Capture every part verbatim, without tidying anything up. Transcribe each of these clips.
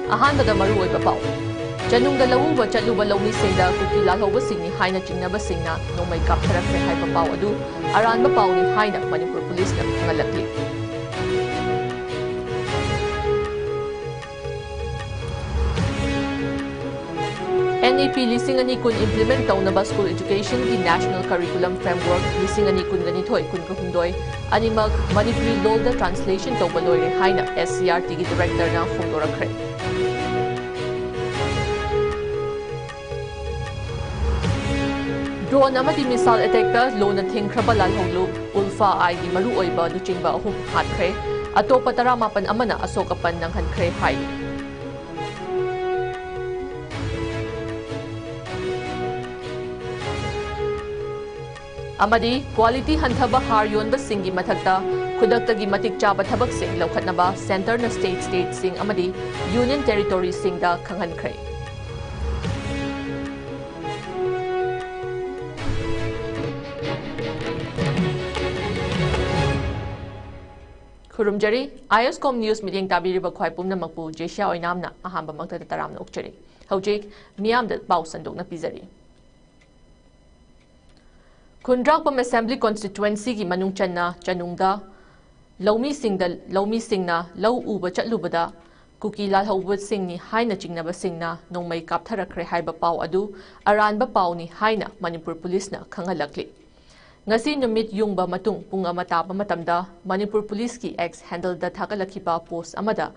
ꯑꯍꯥꯟꯕꯗ ꯃꯔꯨꯑꯣꯏꯕ ꯄꯥꯎ꯫ ꯆꯅꯨꯡꯗ ꯂꯧꯎꯕ ꯆꯠꯂꯨꯕ ꯂꯧꯃꯤꯁꯤꯡꯗ ꯀꯨꯀꯤ ꯂꯥꯜꯍꯧꯕꯁꯤꯡꯅꯤ ꯍꯥꯏꯅ ꯆꯤꯡꯅꯕꯁꯤꯡꯅ ꯅꯣꯡꯃꯩ ꯀꯥꯞꯊꯔꯛꯈ꯭ꯔꯦ ꯍꯥꯏꯕ ꯄꯥꯎ ꯑꯗꯨ ꯑꯔꯥꯟꯕ ꯄꯥꯎꯅꯤ ꯍꯥꯏꯅ ꯃꯅꯤꯄꯨꯔ ꯄꯨꯂꯤꯁꯅ ꯈꯪꯍꯜꯂꯛꯂꯤ꯫ NEP ꯂꯤꯁꯤꯡ ꯑꯅꯤ ꯀꯨꯟ implement ꯇꯧꯅꯕ school education ꯒꯤ national curriculum framework ꯂꯤꯁꯤꯡ ꯑꯅꯤ ꯀꯨꯟꯒ ꯅꯤꯊꯣꯏ ꯀꯨꯟꯒ ꯍꯨꯝꯗꯣꯏ ꯑꯅꯤꯃꯛ ꯃꯅꯤꯄꯨꯔꯤ ꯂꯣꯜꯗ translation ꯇꯧꯕ ꯂꯣꯏꯔꯦ ꯍꯥꯏꯅ SCERT ꯒꯤ director ꯅ ꯐꯣꯡꯗꯣꯔꯛꯈ꯭ꯔꯦ꯫ Drone ꯑꯃꯗꯤ missile attack ꯇ ꯂꯣꯟꯅ ꯊꯤꯡꯈ꯭ꯔꯕ ꯂꯥꯜꯍꯧꯂꯨꯞ ULFA I ꯒꯤ ꯃꯔꯨꯑꯣꯏꯕ ꯂꯨꯆꯤꯡꯕ ꯑꯍꯨꯝ ꯍꯥꯠꯈ꯭ꯔꯦ꯫ ꯑꯇꯣꯞꯄ ꯇꯔꯥꯃꯥꯄꯟ ꯑꯃꯅ ꯑꯁꯣꯛ ꯑꯄꯟ ꯅꯪꯍꯟꯈ꯭ꯔꯦ ꯍꯥꯏꯔꯤ꯫ ꯑꯃꯗꯤ quality ꯍꯟꯊꯕ ꯍꯥꯔ ꯌꯣꯟꯕꯁꯤꯡꯒꯤ ꯃꯊꯛꯇ ꯈꯨꯗꯛꯇꯒꯤ ꯃꯇꯤꯛ ꯆꯥꯕ ꯊꯕꯛꯁꯤꯡ ꯂꯧꯈꯠꯅꯕ centre ꯅ state, state ꯁꯤꯡ ꯑꯃꯗꯤ union territory ꯁꯤꯡꯗ ꯈꯪꯍꯟꯈ꯭ꯔꯦ꯫ ꯈꯨꯔꯨꯝꯖꯔꯤ꯫ ISCOM news ꯃꯤꯠꯌꯦꯡ ꯇꯥꯕꯤꯔꯤꯕ ꯈ꯭ꯋꯥꯏ ꯄꯨꯝꯅꯃꯛꯄꯨ ꯖꯦꯁꯤꯌꯥ ꯑꯣꯏꯅꯥꯝꯅ ꯑꯍꯥꯟꯕꯃꯛꯇꯗ ꯇꯔꯥꯝꯅ ꯑꯣꯛꯆꯔꯤ꯫ ꯍꯧꯖꯤꯛ ꯃꯤꯌꯥꯝꯗ ꯄꯥꯎ ꯁꯟꯗꯣꯛꯅ ꯄꯤꯖꯔꯤ꯫ ꯈꯨꯟꯗ꯭ꯔꯥꯛꯄꯝ Assembly Constituency ꯒꯤ ꯃꯅꯨꯡ ꯆꯟꯅ ꯆꯅꯨꯡꯗ ꯂꯧꯃꯤꯁꯤꯡꯗ, ꯂꯧꯃꯤꯁꯤꯡꯅ ꯂꯧ ꯎꯕ ꯆꯠꯂꯨꯕꯗ ꯀꯨꯀꯤ ꯂꯥꯜꯍꯧꯕꯁꯤꯡꯅꯤ ꯍꯥꯏꯅ ꯆꯤꯡꯅꯕꯁꯤꯡꯅ ꯅꯣꯡꯃꯩ ꯀꯥꯞꯊꯔꯛꯈ꯭ꯔꯦ ꯍꯥꯏꯕ ꯄꯥꯎ ꯑꯗꯨ ꯑꯔꯥꯟꯕ ꯄꯥꯎꯅꯤ ꯍꯥꯏꯅ ꯃꯅꯤꯄꯨꯔ ꯄꯨꯂꯤꯁꯅ ꯈꯪꯍꯜꯂꯛꯂꯤ꯫ ꯉꯁꯤ ꯅꯨꯃꯤꯠ ꯌꯨꯡꯕ ꯃꯇꯨꯡ ꯄꯨꯡ ꯑꯃ ꯇꯥꯕ ꯃꯇꯝꯗ ꯃꯅꯤꯄꯨꯔ ꯄꯨꯂꯤꯁꯀꯤ X handle ꯗ ꯊꯥꯒꯠꯂꯛꯈꯤꯕ post ꯑꯃꯗ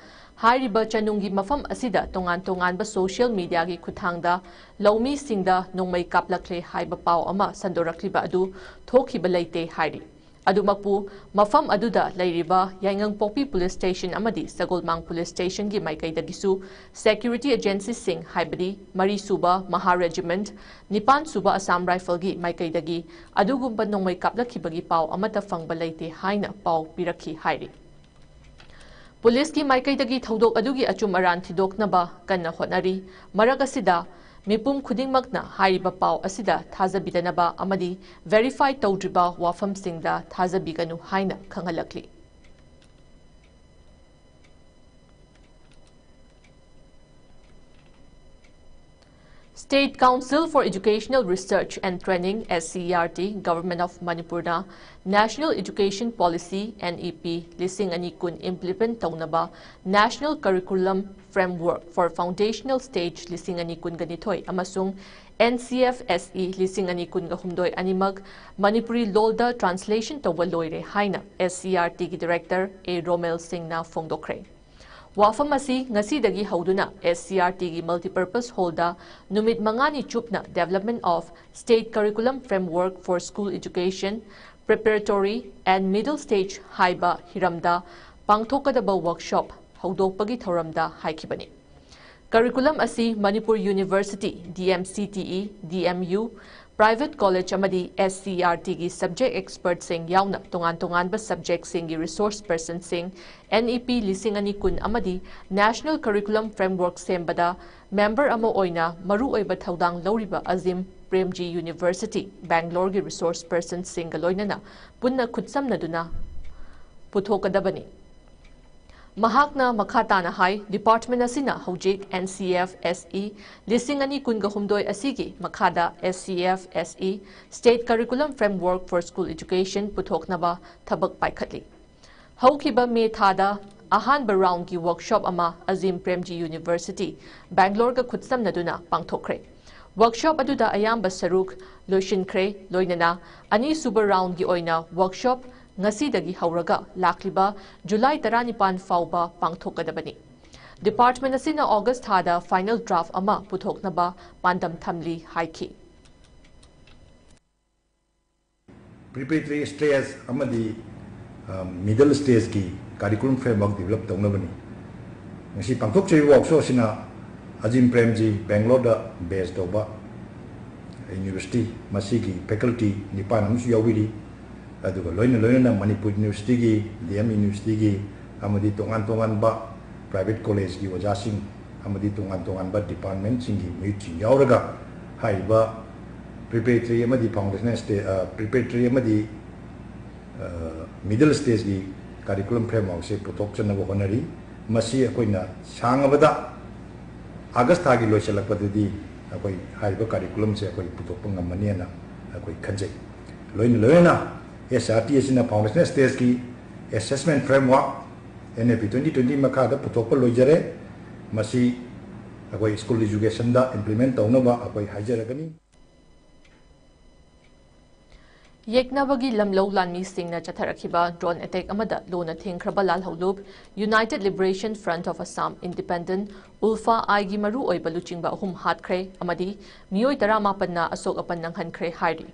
ꯍꯥꯏꯔꯤꯕ ꯆꯅꯨꯡꯒꯤ ꯃꯐꯝ ꯑꯁꯤꯗ ꯇꯣꯉꯥꯟ ꯇꯣꯉꯥꯟꯕ social media ꯒꯤ ꯈꯨꯠꯊꯥꯡꯗ ꯂꯧꯃꯤꯁꯤꯡꯗ ꯅꯣꯡꯃꯩ ꯀꯥꯞꯂꯛꯂꯦ ꯍꯥꯏꯕ ꯄꯥꯎ ꯑꯃ ꯁꯟꯗꯣꯔꯛꯂꯤꯕ ꯑꯗꯨ ꯊꯣꯛꯈꯤꯕ ꯂꯩꯇꯦ ꯍꯥꯏꯔꯤ꯫ ꯑꯗꯨꯃꯛꯄꯨ, ꯃꯐꯝ ꯑꯗꯨꯗ ꯂꯩꯔꯤꯕ ꯌꯥꯏꯉꯪꯄꯣꯛꯄꯤ Police Station ꯑꯃꯗꯤ ꯁꯒꯣꯜꯃꯥꯡ Police Station ꯒꯤ ꯃꯥꯏꯀꯩꯗꯒꯤꯁꯨ security agency ꯁꯤꯡ, ꯍꯥꯏꯕꯗꯤ ꯃꯔꯤꯁꯨꯕ Mahar Regiment, ꯅꯤꯄꯥꯟꯁꯨꯕ Assam Rifle ꯒꯤ ꯃꯥꯏꯀꯩꯗꯒꯤ ꯑꯗꯨꯒꯨꯝꯕ ꯅꯣꯡꯃꯩ ꯀꯥꯞꯂꯛꯈꯤꯕꯒꯤ ꯄꯥꯎ ꯑꯃꯠꯇ ꯐꯪꯕ ꯂꯩꯇꯦ ꯍꯥꯏꯅ ꯄꯥꯎ ꯄꯤꯔꯛꯈꯤ ꯍꯥꯏꯔꯤ꯫ ꯄꯨꯂꯤꯁꯀꯤ ꯃꯥꯏꯀꯩꯗꯒꯤ ꯊꯧꯗꯣꯛ ꯑꯗꯨꯒꯤ ꯑꯆꯨꯝ ꯑꯔꯥꯟ ꯊꯤꯗꯣꯛꯅꯕ ꯀꯟꯅ ꯍꯣꯠꯅꯔꯤ꯫ ꯃꯔꯛ ꯑꯁꯤꯗ, ꯃꯤꯄꯨꯝ ꯈꯨꯗꯤꯡꯃꯛꯅ ꯍꯥꯏꯔꯤꯕ ꯄꯥꯎ ꯑꯁꯤꯗ ꯊꯥꯖꯕꯤꯗꯅꯕ ꯑꯃꯗꯤ verify ꯇꯧꯗ꯭ꯔꯤꯕ ꯋꯥꯐꯝꯁꯤꯡꯗ ꯊꯥꯖꯕꯤꯒꯅꯨ ꯍꯥꯏꯅ ꯈꯪꯍꯜꯂꯛꯂꯤ꯫ State Council for Educational Research and Training, S C E R T, Government of Manipur ꯅ National Education Policy, N E P, ꯂꯤꯁꯤꯡ ꯑꯅꯤ ꯀꯨꯟ implement ꯇꯧꯅꯕ National Curriculum Framework for Foundational Stage ꯂꯤꯁꯤꯡ ꯑꯅꯤ ꯀꯨꯟꯒ ꯅꯤꯊꯣꯏ ꯑꯃꯁꯨꯡ N C F S E ꯂꯤꯁꯤꯡ ꯑꯅꯤ ꯀꯨꯟꯒ ꯍꯨꯝꯗꯣꯏ ꯑꯅꯤꯃꯛ ꯃꯅꯤꯄꯨꯔꯤ ꯂꯣꯜꯗ translation ꯇꯧꯕ ꯂꯣꯏꯔꯦ ꯍꯥꯏꯅ S C E R T ꯒꯤ Director A ꯔꯣꯃꯦꯜ ꯁꯤꯡꯅ ꯐꯣꯡꯗꯣꯛꯈ꯭ꯔꯦ꯫ ꯋꯥꯐꯝ ꯑꯁꯤ ꯉꯁꯤꯗꯒꯤ ꯍꯧꯗꯨꯅ S C E R T ꯒꯤ Multipurpose Hall ꯗ ꯅꯨꯃꯤꯠ ꯃꯉꯥꯅꯤ ꯆꯨꯞꯅ Development of State Curriculum Framework for School Education, Preparatory and Middle Stage ꯍꯥꯏꯕ ꯍꯤꯔꯝꯗ ꯄꯥꯡꯊꯣꯛꯀꯗꯕ workshop ꯍꯧꯗꯣꯛꯄꯒꯤ ꯊꯧꯔꯝꯗ ꯍꯥꯏꯈꯤꯕꯅꯤ꯫ Curriculum ꯑꯁꯤ Manipur University, D M C T E, D M U, private college ꯑꯃꯗꯤ S C E R T ꯒꯤ subject expert ꯁꯤꯡ ꯌꯥꯎꯅ ꯇꯣꯉꯥꯟ ꯇꯣꯉꯥꯟꯕ subject ꯁꯤꯡꯒꯤ resource person ꯁꯤꯡ, N E P ꯂꯤꯁꯤꯡ ꯑꯅꯤ ꯀꯨꯟ ꯑꯃꯗꯤ National Curriculum Framework ꯁꯦꯝꯕꯗ member ꯑꯃ ꯑꯣꯏꯅ ꯃꯔꯨꯑꯣꯏꯕ ꯊꯧꯗꯥꯡ ꯂꯧꯔꯤꯕ ꯑꯖꯤꯝ ꯄ꯭ꯔꯦꯝꯖꯤ University, Bangalore ꯒꯤ resource person ꯁꯤꯡꯒ ꯂꯣꯏꯅꯅ ꯄꯨꯟꯅ ꯈꯨꯠꯁꯝꯅꯗꯨꯅ ꯄꯨꯊꯣꯛꯀꯗꯕꯅꯤ꯫ ꯃꯍꯥꯛꯅ ꯃꯈꯥ ꯇꯥꯅ ꯍꯥꯏ, department ꯑꯁꯤꯅ ꯍꯧꯖꯤꯛ N C F S E ꯂꯤꯁꯤꯡ ꯑꯅꯤ ꯀꯨꯟꯒ ꯍꯨꯝꯗꯣꯏ ꯑꯁꯤꯒꯤ ꯃꯈꯥꯗ S C F S E, State Curriculum Framework for School Education ꯄꯨꯊꯣꯛꯅꯕ ꯊꯕꯛ ꯄꯥꯏꯈꯠꯂꯤ꯫ ꯍꯧꯈꯤꯕ ꯃꯦ ꯊꯥꯗ ꯑꯍꯥꯟꯕ round ꯒꯤ workshop ꯑꯃ ꯑꯖꯤꯝ ꯄ꯭ꯔꯦꯝꯖꯤ University, Bangalore ꯒ ꯈꯨꯠꯁꯝꯅꯗꯨꯅ ꯄꯥꯡꯊꯣꯛꯈ꯭ꯔꯦ꯫ Workshop ꯑꯗꯨꯗ ꯑꯌꯥꯝꯕ ꯁꯔꯨꯛ ꯂꯣꯏꯁꯤꯟꯈ꯭ꯔꯦ, ꯂꯣꯏꯅꯅ ꯑꯅꯤꯁꯨꯕ round ꯒꯤ ꯑꯣꯏꯅ workshop ꯉꯁꯤꯗꯒꯤ ꯍꯧꯔꯒ ꯂꯥꯛꯂꯤꯕ July ꯇꯔꯥꯅꯤꯄꯥꯟ ꯐꯥꯎꯕ ꯄꯥꯡꯊꯣꯛꯀꯗꯕꯅꯤ꯫ Department ꯑꯁꯤꯅ August ꯊꯥꯗ final draft ꯑꯃ ꯄꯨꯊꯣꯛꯅꯕ ꯄꯥꯟꯗꯝ ꯊꯝꯂꯤ ꯍꯥꯏꯈꯤ꯫ Preparatory stage ꯑꯃꯗꯤ, ꯑ, middle stage ꯀꯤ curriculum framework develop ꯇꯧꯅꯕꯅꯤ꯫ ꯉꯁꯤ ꯄꯥꯡꯊꯣꯛꯆꯔꯤꯕ workshop ꯑꯁꯤꯅ ꯑꯖꯤꯝ ꯄ꯭ꯔꯦꯝꯖꯤ, Bangalore ꯗ base ꯇꯧꯕ university, ꯃꯁꯤꯒꯤ faculty ꯅꯤꯄꯥꯟ ꯑꯃꯁꯨ ꯌꯥꯎꯕꯤꯔꯤ꯫ ꯑꯗꯨꯒ ꯂꯣꯏꯅ ꯂꯣꯏꯅꯅ ꯃꯅꯤꯄꯨꯔ University ꯒꯤ, D M University ꯒꯤ ꯑꯃꯗꯤ ꯇꯣꯉꯥꯟ ꯇꯣꯉꯥꯟꯕ private college ꯀꯤ ꯑꯣꯖꯥꯁꯤꯡ ꯑꯃꯗꯤ ꯇꯣꯉꯥꯟ ꯇꯣꯉꯥꯟꯕ department ꯁꯤꯡꯒꯤ ꯃꯤꯍꯨꯠꯁꯤꯡ ꯌꯥꯎꯔꯒ ꯍꯥꯏꯔꯤꯕ preparatory ꯑꯃꯗꯤ foundational stage, ꯑ, preparatory ꯑꯃꯗꯤ, ꯑ, middle stage ꯀꯤ curriculum framework ꯁꯦ ꯄꯨꯊꯣꯛꯆꯅꯕ ꯍꯣꯠꯅꯔꯤ꯫ ꯃꯁꯤ ꯑꯩꯈꯣꯏꯅ ꯁꯥꯡꯉꯕꯗ August ꯊꯥꯒꯤ ꯂꯣꯏꯁꯤꯜꯂꯛꯄꯗꯗꯤ ꯑꯩꯈꯣꯏ ꯍꯥꯏꯔꯤꯕ ꯀꯥꯔꯤꯀꯨꯂꯝꯁꯦ ꯑꯩꯈꯣꯏ ꯄꯨꯊꯣꯛꯄ ꯉꯝꯃꯅꯤꯅ ꯑꯩꯈꯣꯏ ꯈꯟꯖꯩ꯫ ꯂꯣꯏꯅ ꯂꯣꯏꯅꯅ ꯑꯦꯁ ꯑꯥꯔ ꯇꯤ ꯑꯁꯤꯅ ꯐꯥꯎꯟꯗꯦꯁꯅꯦꯜ ꯁ꯭ꯇꯦꯖꯀꯤ assessment framework N A P twenty twenty ꯃꯈꯥꯗ ꯄꯨꯊꯣꯛꯄ ꯂꯣꯏꯖꯔꯦ꯫ ꯃꯁꯤ ꯑꯩꯈꯣꯏ ꯁ꯭ꯀꯨꯜ ꯏꯖꯨꯀꯦꯁꯟꯗ ꯏꯝꯄ꯭ꯂꯤꯃꯦꯟ ꯇꯧꯅꯕ ꯑꯩꯈꯣꯏ ꯍꯥꯏꯖꯔꯒꯅꯤ꯫ ꯌꯦꯛꯅꯕꯒꯤ ꯂꯝꯂꯧ ꯂꯥꯟꯃꯤꯁꯤꯡꯅ ꯆꯠꯊꯔꯛꯈꯤꯕ ꯗ꯭ꯔꯣꯟ ꯑꯦꯇꯦꯛ ꯑꯃꯗ ꯂꯨꯅ ꯊꯦꯡꯈ꯭ꯔꯕ ꯂꯥꯜꯍꯧꯂꯨꯞ United Liberation Front of Assam Independent, ꯎꯜꯐꯥ ꯑꯥꯏꯒꯤ ꯃꯔꯨꯑꯣꯏꯕ ꯂꯨꯆꯤꯡꯕ ꯑꯍꯨꯝ ꯍꯥꯠꯈ꯭ꯔꯦ ꯑꯃꯗꯤ ꯃꯤꯑꯣꯏ ꯇꯔꯥꯃꯥꯄꯟꯅ ꯑꯁꯣꯛ ꯑꯄꯟ ꯅꯪꯍꯟꯈ꯭ꯔꯦ ꯍꯥꯏꯔꯤ꯫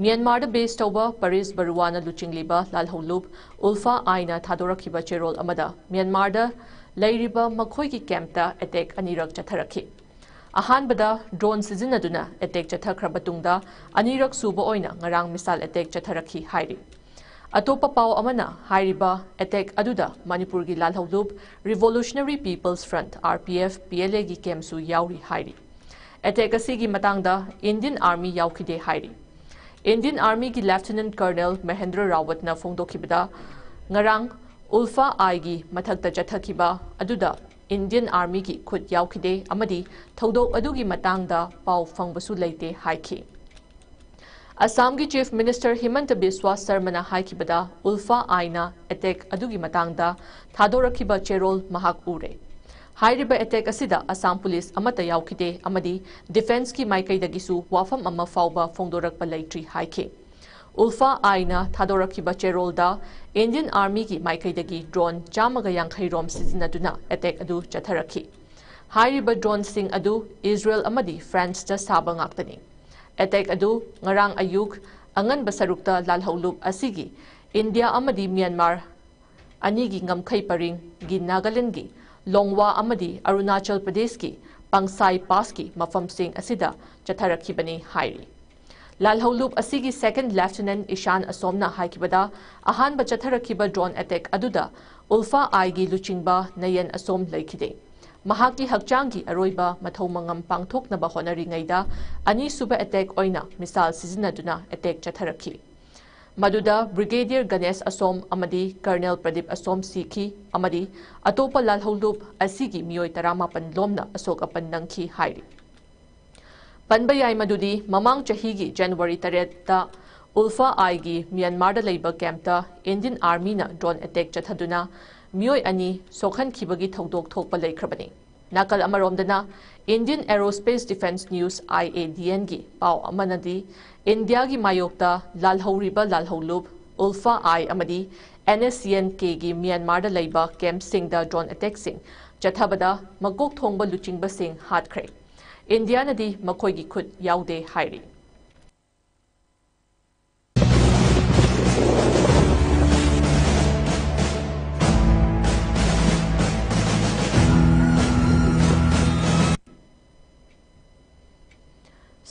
ꯃ꯭ꯌꯥꯟꯃꯥꯔꯗ ꯕꯦꯁ ꯇꯧꯕ ꯄꯔꯤꯁ ꯕꯔꯨꯋꯥꯅ ꯂꯨꯆꯤꯡꯂꯤꯕ ꯂꯥꯜꯍꯧꯂꯨꯞ ꯎꯜꯐꯥ ꯑꯥꯏꯅ ꯊꯥꯗꯣꯔꯛꯈꯤꯕ ꯆꯦꯔꯣꯜ ꯑꯃꯗ ꯃ꯭ꯌꯥꯟꯃꯥꯔꯗ ꯂꯩꯔꯤꯕ ꯃꯈꯣꯏꯒꯤ ꯀꯦꯝꯞꯇ ꯑꯦꯇꯦꯛ ꯑꯅꯤꯔꯛ ꯆꯠꯊꯔꯛꯈꯤ꯫ ꯑꯍꯥꯟꯕꯗ ꯗ꯭ꯔꯣꯟ ꯁꯤꯖꯤꯟꯅꯗꯨꯅ ꯑꯦꯇꯦꯛ ꯆꯠꯊꯈ꯭ꯔ ꯃꯇꯨꯡꯗ ꯑꯅꯤꯔꯛ ꯁꯨꯕ ꯑꯣꯏꯅ ꯉꯔꯥꯡ ꯃꯤꯁꯥꯏꯜ ꯑꯦꯇꯦꯛ ꯆꯠꯊꯔꯛꯈꯤ ꯍꯥꯏꯔꯤ꯫ ꯑꯇꯣꯞꯄ ꯄꯥꯎ ꯑꯃꯅ ꯍꯥꯏꯔꯤꯕ ꯑꯦꯇꯦꯛ ꯑꯗꯨꯗ ꯃꯅꯤꯄꯨꯔꯒꯤ ꯂꯥꯜꯍꯧꯂꯨꯞ Revolutionary People's Front, R P F, P L Aꯒꯤ ꯀꯦꯝꯁꯨ ꯌꯥꯎꯔꯤ ꯍꯥꯏꯔꯤ꯫ ꯑꯦꯇꯦꯛ ꯑꯁꯤꯒꯤ ꯃꯇꯥꯡꯗ Indian Army ꯌꯥꯎꯈꯤꯗꯦ ꯍꯥꯏꯔꯤ꯫ Indian Armyꯒꯤ Lieutenant Colonel ꯃꯍꯦꯟꯗ꯭ꯔ ꯔꯥꯋꯠꯅ ꯐꯣꯡꯗꯣꯛꯈꯤꯕꯗ, ꯉꯔꯥꯡ ꯎꯜꯐꯥ ꯑꯥꯏꯒꯤ ꯃꯊꯛꯇ ꯆꯠꯊꯈꯤꯕ ꯑꯗꯨꯗ Indian Armyꯒꯤ ꯈꯨꯠ ꯌꯥꯎꯈꯤꯗꯦ ꯑꯃꯗꯤ ꯊꯧꯗꯣꯛ ꯑꯗꯨꯒꯤ ꯃꯇꯥꯡꯗ ꯄꯥꯎ ꯐꯪꯕꯁꯨ ꯂꯩꯇꯦ ꯍꯥꯏꯈꯤ꯫ ꯑꯁꯥꯝꯒꯤ Chief Minister ꯍꯤꯃꯟꯇ ꯕꯤꯁ꯭ꯋꯥ ꯁꯔꯃꯅ ꯍꯥꯏꯈꯤꯕꯗ, ꯎꯜꯐꯥ ꯑꯥꯏꯅ ꯑꯦꯇꯦꯛ ꯑꯗꯨꯒꯤ ꯃꯇꯥꯡꯗ ꯊꯥꯗꯣꯔꯛꯈꯤꯕ ꯆꯦꯔꯣꯜ ꯃꯍꯥꯛ ꯎꯔꯦ꯫ ꯍꯥꯏꯔꯤꯕ ꯑꯦꯇꯦꯛ ꯑꯁꯤꯗ ꯑꯁꯥꯝ ꯄꯨꯂꯤꯁ ꯑꯃꯠꯇ ꯌꯥꯎꯈꯤꯗꯦ ꯑꯃꯗꯤ ꯗꯤꯐꯦꯟꯁꯀꯤ ꯃꯥꯏꯀꯩꯗꯒꯤꯁꯨ ꯋꯥꯐꯝ ꯑꯃ ꯐꯥꯎꯕ ꯐꯣꯡꯗꯣꯔꯛꯄ ꯂꯩꯇ꯭ꯔꯤ ꯍꯥꯏꯈꯤ꯫ ꯎꯜꯐꯥ ꯑꯥꯏꯅ ꯊꯥꯗꯣꯔꯛꯈꯤꯕ ꯆꯦꯔꯣꯜꯗ Indian Armyꯒꯤ ꯃꯥꯏꯀꯩꯗꯒꯤ ꯗ꯭ꯔꯣꯟ ꯆꯥꯝꯃꯒ ꯌꯥꯡꯈꯩ ꯔꯣꯝ ꯁꯤꯖꯤꯟꯅꯗꯨꯅ ꯑꯦꯇꯦꯛ ꯑꯗꯨ ꯆꯠꯊꯔꯛꯈꯤ꯫ ꯍꯥꯏꯔꯤꯕ ꯗ꯭ꯔꯣꯟꯁꯤꯡ ꯑꯗꯨ ꯏꯖꯔꯦꯜ ꯑꯃꯗꯤ ꯐ꯭ꯔꯥꯟꯁꯇ ꯁꯥꯕ ꯉꯥꯛꯇꯅꯤ꯫ ꯑꯦꯇꯦꯛ ꯑꯗꯨ ꯉꯔꯥꯡ ꯑꯌꯨꯛ ꯑꯉꯟꯕ ꯁꯔꯨꯛꯇ ꯂꯥꯜꯍꯧꯂꯨꯞ ꯑꯁꯤꯒꯤ ꯏꯟꯗꯤꯌꯥ ꯑꯃꯗꯤ ꯃ꯭ꯌꯥꯟꯃꯥꯔ ꯑꯅꯤꯒꯤ ꯉꯝꯈꯩ ꯄꯔꯤꯡꯒꯤ ꯅꯥꯒꯥꯂꯦꯟꯗꯒꯤ ꯂꯣꯡꯋꯥ ꯑꯃꯗꯤ ꯑꯔꯨꯅꯥꯆꯜ ꯄ꯭ꯔꯗꯦꯁꯀꯤ ꯄꯪꯁꯥꯏ ꯄꯥꯁꯀꯤ ꯃꯐꯝꯁꯤꯡ ꯑꯁꯤꯗ ꯆꯠꯊꯔꯛꯈꯤꯕꯅꯤ ꯍꯥꯏꯔꯤ꯫ ꯂꯥꯜꯍꯧꯂꯨꯞ ꯑꯁꯤꯒꯤ Second Lieutenant ꯏꯁꯥꯟ ꯑꯁꯣꯝꯅ ꯍꯥꯏꯈꯤꯕꯗ, ꯑꯍꯥꯟꯕ ꯆꯠꯊꯔꯛꯈꯤꯕ ꯗ꯭ꯔꯣꯟ ꯑꯦꯇꯦꯛ ꯑꯗꯨꯗ ꯎꯜꯐꯥ ꯑꯥꯏꯒꯤ ꯂꯨꯆꯤꯡꯕ ꯅꯌꯟ ꯑꯁꯣꯝ ꯂꯩꯈꯤꯗꯦ꯫ ꯃꯍꯥꯛꯀꯤ ꯍꯛꯆꯥꯡꯒꯤ ꯑꯔꯣꯏꯕ ꯃꯊꯧ ꯃꯉꯝ ꯄꯥꯡꯊꯣꯛꯅꯕ ꯍꯣꯠꯅꯔꯤꯉꯩꯗ ꯑꯅꯤꯁꯨꯕ ꯑꯦꯇꯦꯛ ꯑꯣꯏꯅ ꯃꯤꯁꯥꯏꯜ ꯁꯤꯖꯤꯟꯅꯗꯨꯅ ꯑꯦꯇꯦꯛ ꯆꯠꯊꯔꯛꯈꯤ꯫ ꯃꯗꯨꯗ Brigadier ꯒꯅꯦꯁ ꯑꯁꯣꯝ ꯑꯃꯗꯤ Colonel ꯄ꯭ꯔꯗꯤꯞ ꯑꯁꯣꯝ ꯁꯤꯈꯤ ꯑꯃꯗꯤ ꯑꯇꯣꯞꯄ ꯂꯥꯜꯍꯧꯂꯨꯞ ꯑꯁꯤꯒꯤ ꯃꯤꯑꯣꯏ ꯇꯔꯥꯃꯥꯄꯟ ꯂꯣꯝꯅ ꯑꯁꯣꯛ ꯑꯄꯟ ꯅꯪꯈꯤ ꯍꯥꯏꯔꯤ꯫ ꯄꯟꯕ ꯌꯥꯏ ꯃꯗꯨꯗꯤ ꯃꯃꯥꯡ ꯆꯍꯤꯒꯤ ꯖꯅꯋꯥꯔꯤ ꯇꯔꯦꯠꯇ ꯎꯜꯐꯥ ꯑꯥꯏꯒꯤ ꯃ꯭ꯌꯥꯟꯃꯥꯔꯗ ꯂꯩꯕ ꯀꯦꯝꯞꯇ ꯏꯟꯗꯤꯌꯟ ꯑꯥꯔꯃꯤꯅ ꯗ꯭ꯔꯣꯟ ꯑꯦꯇꯦꯛ ꯆꯠꯊꯗꯨꯅ ꯃꯤꯑꯣꯏ ꯑꯅꯤ ꯁꯣꯛꯍꯟꯈꯤꯕꯒꯤ ꯊꯧꯗꯣꯛ ꯊꯣꯛꯄ ꯂꯩꯈ꯭ꯔꯕꯅꯤ꯫ ꯅꯥꯀꯜ ꯑꯃꯔꯣꯝꯗꯅ, Indian aerospace defence news, IADN, ꯒꯤ ꯄꯥꯎ ꯑꯃꯅꯗꯤ ꯏꯟꯗꯤꯌꯥꯒꯤ ꯃꯥꯌꯣꯛꯇ ꯂꯥꯜꯍꯧꯔꯤꯕ ꯂꯥꯜꯍꯧꯂꯨꯞ ꯎꯜꯐꯥ ꯑꯥꯏ ꯑꯃꯗꯤ NSCN-K ꯒꯤ ꯃ꯭ꯌꯥꯟꯃꯥꯔꯗ ꯂꯩꯕ ꯀꯦꯝꯞꯁꯤꯡꯗ ꯗ꯭ꯔꯣꯟ ꯑꯦꯇꯦꯛꯁꯤꯡ ꯆꯠꯊꯕꯗ ꯃꯀꯣꯛ ꯊꯣꯡꯕ ꯂꯨꯆꯤꯡꯕꯁꯤꯡ ꯍꯥꯠꯈ꯭ꯔꯦ꯫ ꯏꯟꯗꯤꯌꯥꯅꯗꯤ ꯃꯈꯣꯏꯒꯤ ꯈꯨꯠ ꯌꯥꯎꯗꯦ ꯍꯥꯏꯔꯤ꯫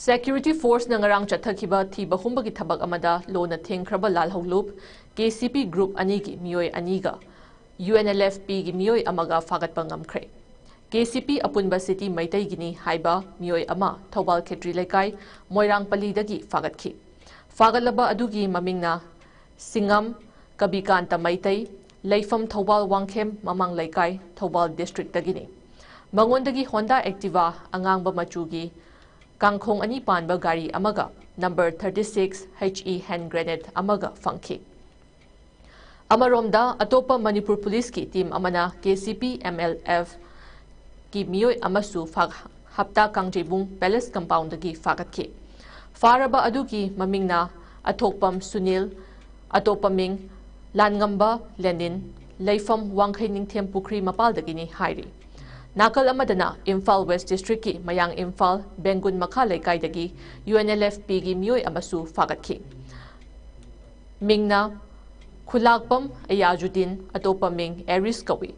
ꯁꯦꯀ꯭ꯌꯨꯔꯤꯇꯤ ꯐꯣꯔꯁꯅ ꯉꯔꯥꯡ ꯆꯠꯊꯈꯤꯕ ꯊꯤꯕ ꯍꯨꯝꯕꯒꯤ ꯊꯕꯛ ꯑꯃꯗ ꯂꯣꯟꯅ ꯊꯦꯡꯈ꯭ꯔꯕ ꯂꯥꯜꯍꯧꯂꯨꯞ KCP ꯒ꯭ꯔꯨꯞ ꯑꯅꯤꯒꯤ ꯃꯤꯑꯣꯏ ꯑꯅꯤꯒ UNLF-P ꯒꯤ ꯃꯤꯑꯣꯏ ꯑꯃꯒ ꯐꯥꯒꯠꯄ ꯉꯝꯈ꯭ꯔꯦ꯫ KCP ꯑꯄꯨꯟꯕ ꯁꯤꯇꯤ ꯃꯩꯇꯩꯒꯤꯅꯤ ꯍꯥꯏꯕ ꯃꯤꯑꯣꯏ ꯑꯃ ꯊꯧꯕꯥꯜ ꯈꯦꯇ꯭ꯔꯤ ꯂꯩꯀꯥꯏ ꯃꯣꯏꯔꯥꯡꯄꯜꯂꯤꯗꯒꯤ ꯐꯥꯒꯠꯈꯤ꯫ ꯐꯥꯒꯠꯂꯕ ꯑꯗꯨꯒꯤ ꯃꯃꯤꯡꯅ ꯁꯤꯡꯉꯝ ꯀꯕꯤꯀꯥꯟꯇ ꯃꯩꯇꯩ, ꯂꯩꯐꯝ ꯊꯧꯕꯥꯜ ꯋꯥꯡꯈꯦꯝ ꯃꯃꯥꯡ ꯂꯩꯀꯥꯏ, ꯊꯧꯕꯥꯜ ꯗꯤꯁꯇ꯭ꯔꯤꯛꯇꯒꯤꯅꯤ꯫ ꯃꯉꯣꯟꯗꯒꯤ Honda Activa ꯑꯉꯥꯡꯕ ꯃꯆꯨꯒꯤ ꯀꯥꯡꯈꯣꯡ ꯑꯅꯤ ꯄꯥꯟꯕ ꯒꯥꯔꯤ ꯑꯃꯒ number thirty six HE hand grenade ꯑꯃꯒ ꯐꯪꯈꯤ꯫ ꯑꯃꯔꯣꯝꯗ, ꯑꯇꯣꯞꯄ ꯃꯅꯤꯄꯨꯔ ꯄꯨꯂꯤꯁꯀꯤ ꯇꯤꯝ ꯑꯃꯅ KCP MLF ꯀꯤ ꯃꯤꯑꯣꯏ ꯑꯃꯁꯨ ꯐꯥ-, ꯍꯞꯇꯥ ꯀꯥꯡꯖꯩꯕꯨꯡ ꯄꯦꯂꯦꯁ ꯀꯝꯄꯥꯎꯟꯗꯒꯤ ꯐꯥꯒꯠꯈꯤ꯫ ꯐꯥꯔꯕ ꯑꯗꯨꯒꯤ ꯃꯃꯤꯡꯅ ꯑꯊꯣꯛꯄꯝ ꯁꯨꯅꯤꯜ, ꯑꯇꯣꯞꯄ ꯃꯤꯡ ꯂꯥꯟꯉꯝꯕ ꯂꯦꯅꯤꯟ, ꯂꯩꯐꯝ ꯋꯥꯡꯈꯩ ꯅꯤꯡꯊꯦꯝ ꯄꯨꯈ꯭ꯔꯤ ꯃꯄꯥꯜꯗꯒꯤꯅꯤ ꯍꯥꯏꯔꯤ꯫ ꯅꯥꯀꯜ ꯑꯃꯗꯅ, ꯏꯝꯐꯥꯜ ꯋꯦꯁ ꯗꯤꯁꯇ꯭ꯔꯤꯛꯀꯤ ꯃꯌꯥꯡ ꯏꯝꯐꯥꯜ ꯕꯦꯡꯒꯨꯟ ꯃꯈꯥ ꯂꯩꯀꯥꯏꯗꯒꯤ UNLF-P ꯒꯤ ꯃꯤꯑꯣꯏ ꯑꯃꯁꯨ ꯐꯥꯒꯠꯈꯤ꯫ ꯃꯤꯡꯅ ꯈꯨꯂꯥꯛꯄꯝ ꯑꯌꯥꯖꯨꯗꯤꯟ, ꯑꯇꯣꯞꯄ ꯃꯤꯡ ꯑꯦꯔꯤꯁ ꯀꯧꯏ꯫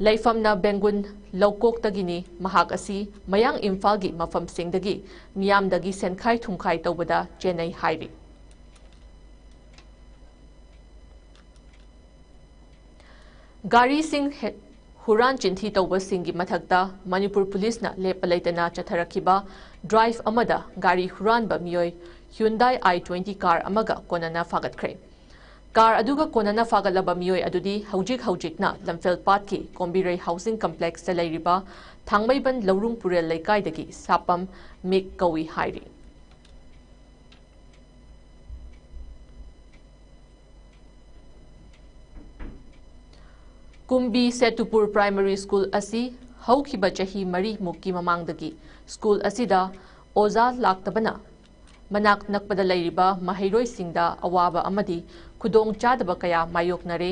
ꯂꯩꯐꯝꯅ ꯕꯦꯡꯒꯨꯟ ꯂꯧꯀꯣꯛꯇꯒꯤꯅꯤ꯫ ꯃꯍꯥꯛ ꯑꯁꯤ ꯃꯌꯥꯡ ꯏꯝꯐꯥꯜꯒꯤ ꯃꯐꯝꯁꯤꯡꯗꯒꯤ ꯃꯤꯌꯥꯝꯗꯒꯤ ꯁꯦꯟꯈꯥꯏ ꯊꯨꯝꯈꯥꯏ ꯇꯧꯕꯗ ꯆꯦꯟꯅꯩ ꯍꯥꯏꯔꯤ꯫ ꯒꯥꯔꯤꯁꯤꯡ ꯍꯦ-, ꯍꯨꯔꯥꯟ ꯆꯤꯟꯊꯤ ꯇꯧꯕꯁꯤꯡꯒꯤ ꯃꯊꯛꯇ ꯃꯅꯤꯄꯨꯔ ꯄꯨꯂꯤꯁꯅ ꯂꯦꯞꯄ ꯂꯩꯇꯅ ꯆꯠꯊꯔꯛꯈꯤꯕ ꯗ꯭ꯔꯥꯏꯚ ꯑꯃꯗ ꯒꯥꯔꯤ ꯍꯨꯔꯥꯟꯕ ꯃꯤꯑꯣꯏ Hyundai i twenty car ꯑꯃꯒ ꯀꯣꯟꯅꯅ ꯐꯥꯒꯠꯈ꯭ꯔꯦ꯫ ꯀꯥꯔ ꯑꯗꯨꯒ ꯀꯣꯟꯅꯅ ꯐꯥꯒꯠꯂꯕ ꯃꯤꯑꯣꯏ ꯑꯗꯨꯗꯤ ꯍꯧꯖꯤꯛ ꯍꯧꯖꯤꯛꯅ ꯂꯝꯐꯦꯜ ꯄꯥꯠꯀꯤ ꯀꯣꯝꯕꯤꯔꯩ ꯍꯥꯎꯁꯤꯡ ꯀꯝꯄ꯭ꯂꯦꯛꯁꯇ ꯂꯩꯔꯤꯕ ꯊꯥꯡꯃꯩꯕꯟ ꯂꯧꯔꯨꯡ ꯄꯨꯔꯦꯜ ꯂꯩꯀꯥꯏꯗꯒꯤ ꯁꯥꯄꯝ ꯃꯤꯛ ꯀꯧꯏ ꯍꯥꯏꯔꯤ꯫ ꯀꯨꯝꯕꯤ ꯁꯦꯇꯨꯄꯨꯔ ꯄ꯭ꯔꯥꯏꯃꯔꯤ ꯁ꯭ꯀꯨꯜ ꯑꯁꯤ ꯍꯧꯈꯤꯕ ꯆꯍꯤ ꯃꯔꯤꯃꯨꯛꯀꯤ ꯃꯃꯥꯡꯗꯒꯤ ꯁ꯭ꯀꯨꯜ ꯑꯁꯤꯗ ꯑꯣꯖꯥ ꯂꯥꯛꯇꯕꯅ ꯃꯅꯥꯛ ꯅꯛꯄꯗ ꯂꯩꯔꯤꯕ ꯃꯍꯩꯔꯣꯏꯁꯤꯡꯗ ꯑꯋꯥꯕ ꯑꯃꯗꯤ ꯈꯨꯗꯣꯡꯆꯥꯗꯕ ꯀꯌꯥ ꯃꯥꯌꯣꯛꯅꯔꯦ꯫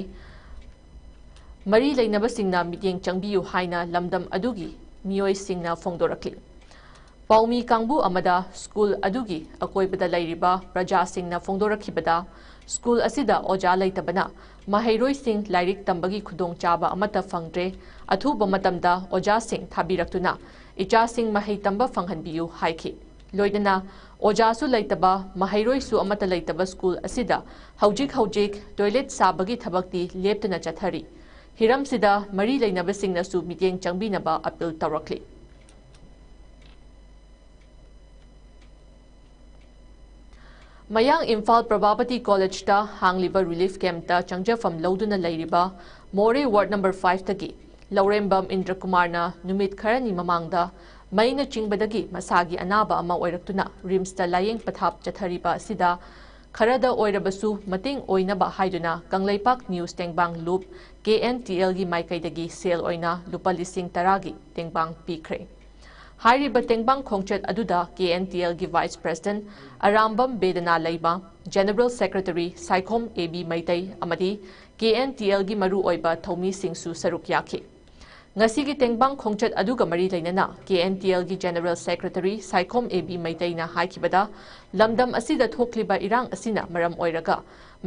ꯃꯔꯤ ꯂꯩꯅꯕꯁꯤꯡꯅ ꯃꯤꯠꯌꯦꯡ ꯆꯪꯕꯤꯌꯨ ꯍꯥꯏꯅ ꯂꯝꯗꯝ ꯑꯗꯨꯒꯤ ꯃꯤꯑꯣꯏꯁꯤꯡꯅ ꯐꯣꯡꯗꯣꯔꯛꯂꯤ꯫ ꯄꯥꯎꯃꯤ ꯀꯥꯡꯕꯨ ꯑꯃꯗ ꯁ꯭ꯀꯨꯜ ꯑꯗꯨꯒꯤ ꯑꯀꯣꯏꯕꯗ ꯂꯩꯔꯤꯕ ꯄ꯭ꯔꯖꯥꯁꯤꯡꯅ ꯐꯣꯡꯗꯣꯔꯛꯈꯤꯕꯗ, ꯁ꯭ꯀꯨꯜ ꯑꯁꯤꯗ ꯑꯣꯖꯥ ꯂꯩꯇꯕꯅ ꯃꯍꯩꯔꯣꯏꯁꯤꯡ ꯂꯥꯏꯔꯤꯛ ꯇꯝꯕꯒꯤ ꯈꯨꯗꯣꯡꯆꯥꯕ ꯑꯃꯠꯇ ꯐꯪꯗ꯭ꯔꯦ, ꯑꯊꯨꯕ ꯃꯇꯝꯗ ꯑꯣꯖꯥꯁꯤꯡ ꯊꯥꯕꯤꯔꯛꯇꯨꯅ ꯏꯆꯥꯁꯤꯡ ꯃꯍꯩ ꯇꯝꯕ ꯐꯪꯍꯟꯕꯤꯌꯨ ꯍꯥꯏꯈꯤ꯫ ꯂꯣꯏꯅꯅ ꯑꯣꯖꯥꯁꯨ ꯂꯩꯇꯕ, ꯃꯍꯩꯔꯣꯏꯁꯨ ꯑꯃꯠꯇ ꯂꯩꯇꯕ ꯁ꯭ꯀꯨꯜ ꯑꯁꯤꯗ ꯍꯧꯖꯤꯛ ꯍꯧꯖꯤꯛ ꯇꯣꯏꯂꯦꯠ ꯁꯥꯕꯒꯤ ꯊꯕꯛꯇꯤ ꯂꯦꯞꯇꯅ ꯆꯠꯊꯔꯤ꯫ ꯍꯤꯔꯝꯁꯤꯗ ꯃꯔꯤ ꯂꯩꯅꯕꯁꯤꯡꯅꯁꯨ ꯃꯤꯠꯌꯦꯡ ꯆꯪꯕꯤꯅꯕ ꯑꯄꯤꯜ ꯇꯧꯔꯛꯂꯤ꯫ ꯃꯌꯥꯡ ꯏꯝꯐꯥꯜ ꯄ꯭ꯔꯚꯥꯕꯇꯤ ꯀꯣꯂꯦꯖꯇ ꯍꯥꯡꯂꯤꯕ ꯔꯤꯂꯤꯐ ꯀꯦꯝꯞꯇ ꯆꯪꯖꯐꯝ ꯂꯧꯗꯨꯅ ꯂꯩꯔꯤꯕ ꯃꯣꯔꯦ ꯋꯥꯔꯗ ꯅꯝꯕꯔ ꯐꯥꯏꯚꯇꯒꯤ ꯂꯧꯔꯦꯝꯕꯝ ꯏꯟꯗ꯭ꯔꯀꯨꯃꯥꯔꯅ ꯅꯨꯃꯤꯠ ꯈꯔꯅꯤ ꯃꯃꯥꯡꯗ ꯃꯩꯅ ꯆꯤꯡꯕꯗꯒꯤ ꯃꯁꯥꯒꯤ ꯑꯅꯥꯕ ꯑꯃ ꯑꯣꯏꯔꯛꯇꯨꯅ ꯔꯤꯝꯁꯇ ꯂꯥꯌꯦꯡ ꯄꯊꯥꯞ ꯆꯠꯊꯔꯤꯕ ꯑꯁꯤꯗ ꯈꯔꯗ ꯑꯣꯏꯔꯕꯁꯨ ꯃꯇꯦꯡ ꯑꯣꯏꯅꯕ ꯍꯥꯏꯗꯨꯅ ꯀꯪꯂꯩꯄꯥꯛ ꯅ꯭ꯌꯨꯁ ꯇꯦꯡꯕꯥꯡ ꯂꯨꯞ ꯀꯦ ꯑꯦꯟ ꯇꯤ ꯑꯦꯜꯒꯤ ꯃꯥꯏꯀꯩꯗꯒꯤ ꯁꯦꯜ ꯑꯣꯏꯅ ꯂꯨꯄꯥ ꯂꯤꯁꯤꯡ ꯇꯔꯥꯒꯤ ꯇꯦꯡꯕꯥꯡ ꯄꯤꯈ꯭ꯔꯦ꯫ ꯍꯥꯏꯔꯤꯕ ꯇꯦꯡꯕꯥꯡ ꯈꯣꯡꯆꯠ ꯑꯗꯨꯗ ꯀꯦ ꯑꯦꯟ ꯇꯤ ꯑꯦꯜꯒꯤ ꯚꯥꯏꯁ ꯄ꯭ꯔꯦꯁꯤꯗꯦꯟꯠ ꯑꯔꯥꯝꯕꯝ ꯕꯦꯗꯅꯥ ꯂꯩꯃ, general secretary Saikhom A B Meitei ꯑꯃꯗꯤ ꯀꯦ ꯑꯦꯟ ꯇꯤ ꯑꯦꯜꯒꯤ ꯃꯔꯨꯑꯣꯏꯕ ꯊꯧꯃꯤꯁꯤꯡꯁꯨ ꯁꯔꯨꯛ ꯌꯥꯈꯤ꯫ ꯉꯁꯤꯒꯤ ꯇꯦꯡꯕꯥꯡ ꯈꯣꯡꯆꯠ ꯑꯗꯨꯒ ꯃꯔꯤ ꯂꯩꯅꯅ ꯀꯦ ꯑꯦꯟ ꯇꯤ ꯑꯦꯜꯒꯤ general secretary Saikhom A B ꯃꯩꯇꯩꯅ ꯍꯥꯏꯈꯤꯕꯗ, ꯂꯝꯗꯝ ꯑꯁꯤꯗ ꯊꯣꯛꯂꯤꯕ ꯏꯔꯥꯡ ꯑꯁꯤꯅ ꯃꯔꯝ ꯑꯣꯏꯔꯒ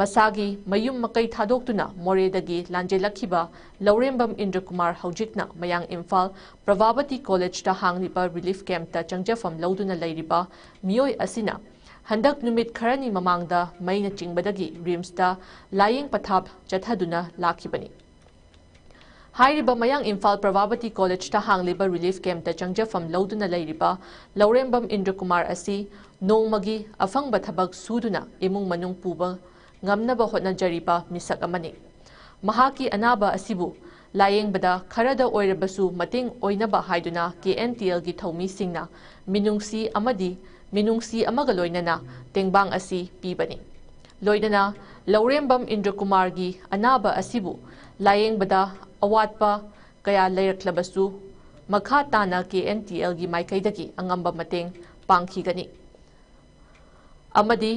ꯃꯁꯥꯒꯤ ꯃꯌꯨꯝ ꯃꯀꯩ ꯊꯥꯗꯣꯛꯇꯨꯅ ꯃꯣꯔꯦꯗꯒꯤ ꯂꯥꯟꯖꯦꯜꯂꯛꯈꯤꯕ ꯂꯧꯔꯦꯝꯕꯝ ꯏꯟꯗ꯭ꯔꯀꯨꯃꯥꯔ ꯍꯧꯖꯤꯛꯅ ꯃꯌꯥꯡ ꯏꯝꯐꯥꯜ ꯄ꯭ꯔꯚꯥꯕꯇꯤ ꯀꯣꯂꯦꯖꯇ ꯍꯥꯡꯂꯤꯕ ꯔꯤꯂꯤꯐ ꯀꯦꯝꯞꯇ ꯆꯪꯖꯐꯝ ꯂꯧꯗꯨꯅ ꯂꯩꯔꯤꯕ ꯃꯤꯑꯣꯏ ꯑꯁꯤꯅ ꯍꯟꯗꯛ ꯅꯨꯃꯤꯠ ꯈꯔꯅꯤ ꯃꯃꯥꯡꯗ ꯃꯩꯅ ꯆꯤꯡꯕꯗꯒꯤ ꯔꯤꯝꯁꯇ ꯂꯥꯌꯦꯡ ꯄꯊꯥꯞ ꯆꯠꯊꯗꯨꯅ ꯂꯥꯛꯈꯤꯕꯅꯤ꯫ ꯍꯥꯏꯔꯤꯕ ꯃꯌꯥꯡ ꯏꯝꯐꯥꯜ ꯄ꯭ꯔꯚꯥꯕꯇꯤ ꯀꯣꯂꯦꯖꯇ ꯍꯥꯡꯂꯤꯕ ꯔꯤꯂꯤꯐ ꯀꯦꯝꯞꯇ ꯆꯪꯖꯐꯝ ꯂꯧꯗꯨꯅ ꯂꯩꯔꯤꯕ ꯂꯧꯔꯦꯝꯕꯝ ꯏꯟꯗ꯭ꯔꯀꯨꯃꯥꯔ ꯑꯁꯤ ꯅꯣꯡꯃꯒꯤ ꯑꯐꯪꯕ ꯊꯕꯛ ꯁꯨꯗꯨꯅ ꯏꯃꯨꯡ ꯃꯅꯨꯡ ꯄꯨꯕ ꯉꯝꯅꯕ ꯍꯣꯠꯅꯖꯔꯤꯕ ꯃꯤꯁꯛ ꯑꯃꯅꯤ꯫ ꯃꯍꯥꯛꯀꯤ ꯑꯅꯥꯕ ꯑꯁꯤꯕꯨ ꯂꯥꯌꯦꯡꯕꯗ ꯈꯔꯗ ꯑꯣꯏꯔꯕꯁꯨ ꯃꯇꯦꯡ ꯑꯣꯏꯅꯕ ꯍꯥꯏꯗꯨꯅ ꯀꯦ ꯑꯦꯟ ꯇꯤ ꯑꯦꯜꯒꯤ ꯊꯧꯃꯤꯁꯤꯡꯅ ꯃꯤꯅꯨꯡꯁꯤ ꯑꯃꯗꯤ ꯃꯤꯅꯨꯡꯁꯤ ꯑꯃꯒ ꯂꯣꯏꯅꯅ ꯇꯦꯡꯕꯥꯡ ꯑꯁꯤ ꯄꯤꯕꯅꯤ꯫ ꯂꯣꯏꯅꯅ ꯂꯧꯔꯦꯝꯕꯝ ꯏꯟꯗ꯭ꯔꯀꯨꯃꯥꯔꯒꯤ ꯑꯅꯥꯕ ꯑꯁꯤꯕꯨ ꯂꯥꯌꯦꯡꯕꯗ ꯑꯋꯥꯠꯄ ꯀꯌꯥ ꯂꯩꯔꯛꯂꯕꯁꯨ ꯃꯈꯥ ꯇꯥꯅ ꯀꯦ ꯑꯦꯟ ꯇꯤ ꯑꯦꯜꯒꯤ ꯃꯥꯏꯀꯩꯗꯒꯤ ꯑꯉꯝꯕ ꯃꯇꯦꯡ ꯄꯥꯡꯈꯤꯒꯅꯤ꯫ ꯑꯃꯗꯤ